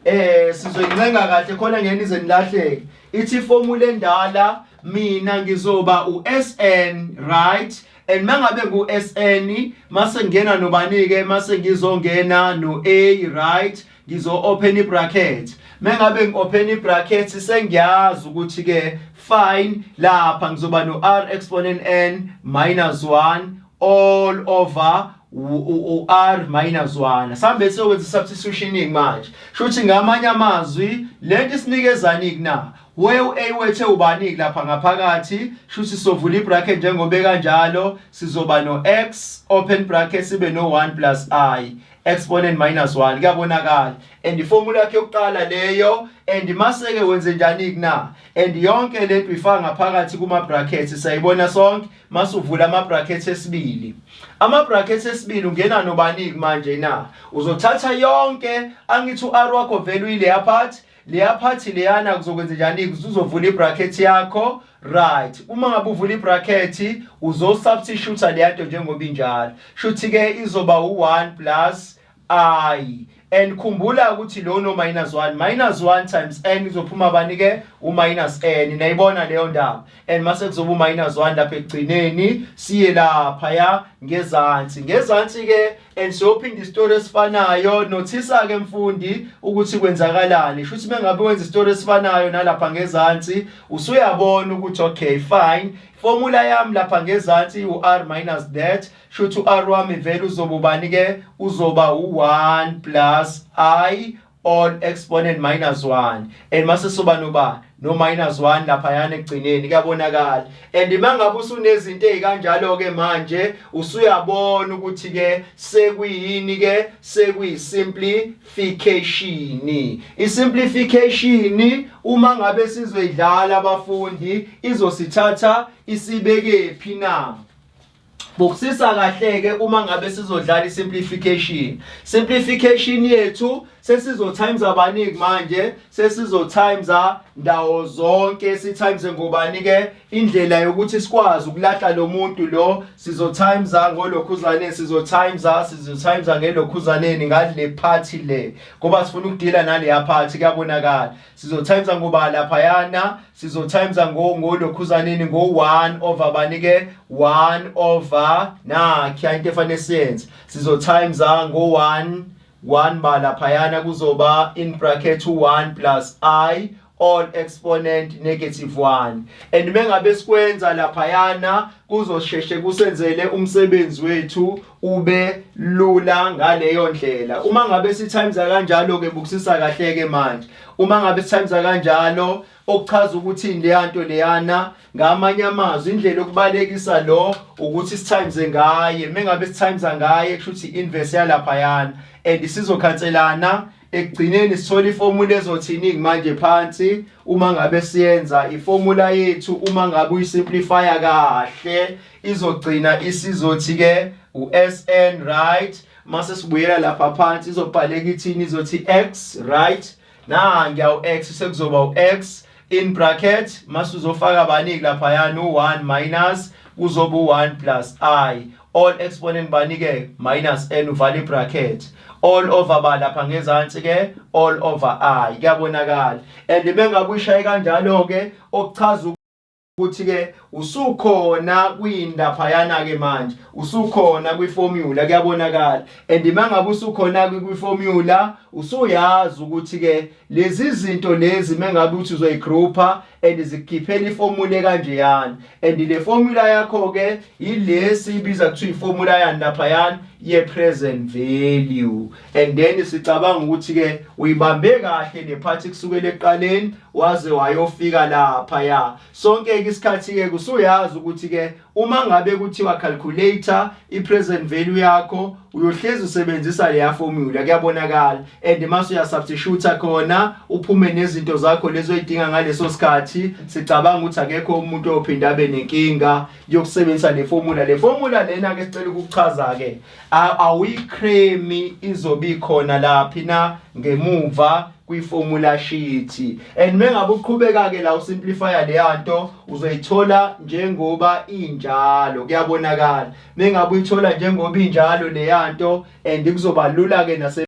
Speaker 1: sizoyincenga kahle khona ngeke nize nilahleke. Ithi formula endala, mina ngizoba uSn, right? And mangabe ngu Sn, mase ngena nobani ke? Mase ngizongena no A, right? Ngizo open i-bracket. Mengabe ngi-open i-bracket, sengiyazi ukuthi ke, fine, lapha ngizoba no r exponent n minus 1 all over u-r minus 1. Sambe siyokwenza substitutioning manje. Shuthi ngamanye amazwi, lento isinikezani kuna we u-a wethe ubani lapha ngaphakathi? Shuthi sovula i-bracket njengoba kanjalo, sizoba no x open bracket, sibe no 1 plus i exponent minus 1. Kuyabonakala, and iformula yakhe yokuqala leyo. And maseke wenze njani kuna? And yonke lento uyifaka ngaphakathi kuma brackets, siyayibona sonke. Masuvula ama brackets esibili, ama brackets esibili ungena nobani manje na? Uzothatha yonke, angithi u-r wakho vele uyileya part, leya part leyana. Kuzokwenza njani? Uzovula ibracket yakho, right? Uma ngabe uvula ibracket, uzosubstitute leya nto njengoba injalo. Shuthi ke izoba u1 plus i. And khumbula ukuthi lo no minus 1, minus 1 times n izophuma bani ke? U minus n. Nayibona leyo ndaba? And mase kuzoba u minus 1 lapha ekugcineni. Siye lapha ya ngezansi, ngezansi ke, and siyophinda isitori esifanayo. Nothisa ke, mfundi, ukuthi kwenzakalani. Shuthi mengabe wenza isitori esifanayo nalapha ngezansi, usuyabona ukuthi, okay, fine, formula yami lapha ngezansi u-r minus that. Shuthi u-r wami vele uzoba ubani ke? Uzoba u-1 plus i all exponent minus 1. And mase soba noba no minus 1 lapha yana ekugcineni. Kuyabonakala. And mangabe usunezinto ezikanjalo ke manje, usuyabona ukuthi ke sekuyini ke? Sekuyi simplification. I simplification, uma ngabe sizoyidlala, abafundi, izosithatha isibeke phi na? Bukisisa kahle ke, uma ngabe sizodlala i-simplification, simplification yethu sesizo times abaniki manje? Sesizo times ndawo zonke. Si times ngobani ke? Indlela yokuthi sikwazi ukulahla lo muntu lo, sizo times ngolokhuzane, sizo times ngelokhuzaneni ngale part le, ngoba sifuna ukudila naleya part. Kuyabonakala, sizo times ngoba lapha yana sizo times ngo ngolokhuzaneni ngo 1 over bani ke? 1 over nakhi into efanele siyenze. Sizo times ngo 1 1 ba laphayana, kuzoba in bracket 1 plus i all exponent negative 1. And mengabe sikwenza laphayana, kuzosheshe kusenzele umsebenzi wethu ube lula ngaleyo ndlela. Uma ngabe si times kanjalo ke, bukisisa kahle ke manje, uma ngabe si times kanjalo, okuchaza ukuthi leya nto leyana, ngamanye amazwi, indlela yokubalekisa lo ukuthi si-times ngaye. Mengabe si-times ngaye, kusho ukuthi inverse yalaphayana, and sizokhanselana. Ekugcineni sithola iformula ezothini manje phansi? Uma ngabe siyenza iformula yethu, uma ngabe uyisimplifya kahle, izogcina isizothi ke uSn, right? Mase sibuyela lapha phansi, izobhaleka ithini? Izothi x, right? Nangiya u-x, sekuzoba u-x in bracket, mase uzofaka bani lapha yana? U1 minus, kuzoba u1 plus i all exponent bani ke? Minus n, uvale bracket, all over ba lapha ngezansi ke? All over i. Kuyabonakala. And bengabe uyishaye kanjalo ke, okuchaza ukuthi ke usukhona kwindaphayana ke manje, usukhona kwiformula. Kuyabonakala. And mangabe usukhona kwiformula, usuyazi ukuthi ke lezi zinto lezi, mengabe uthi uzoyigroupa and zikukhiphela iformula kanjeyana. And le formula yakho ke ilesi ibiza kuthiwa iformula yani laphayana? Ye present value. And then sicabanga ukuthi ke uyibambe kahle le part kusukela ekuqaleni waze wayofika lapha ya. Sonke ke isikhathi ke kusuyazi ukuthi ke uma ngabe kuthiwa calculate i-present value yakho, uyohlezi usebenzisa leya formula. Kuyabonakala. And mase uyasubstitute khona, uphume nezinto zakho lezo oyidinga ngaleso sikhathi. Sicabanga ukuthi akekho umuntu ophinda abe nenkinga yokusebenzisa le formula. Le formula lena ke sicela ukuchaza ke, awuyicremi, izobe ikhona laphi na? Ngemuva kwi-formula sheet. And mengabe uqhubeka ke la usimplifya leya nto, uzoyithola njengoba injalo. Kuyabonakala. Mengabe uyithola njengoba injalo leya nto, and kuzoba lula ke nase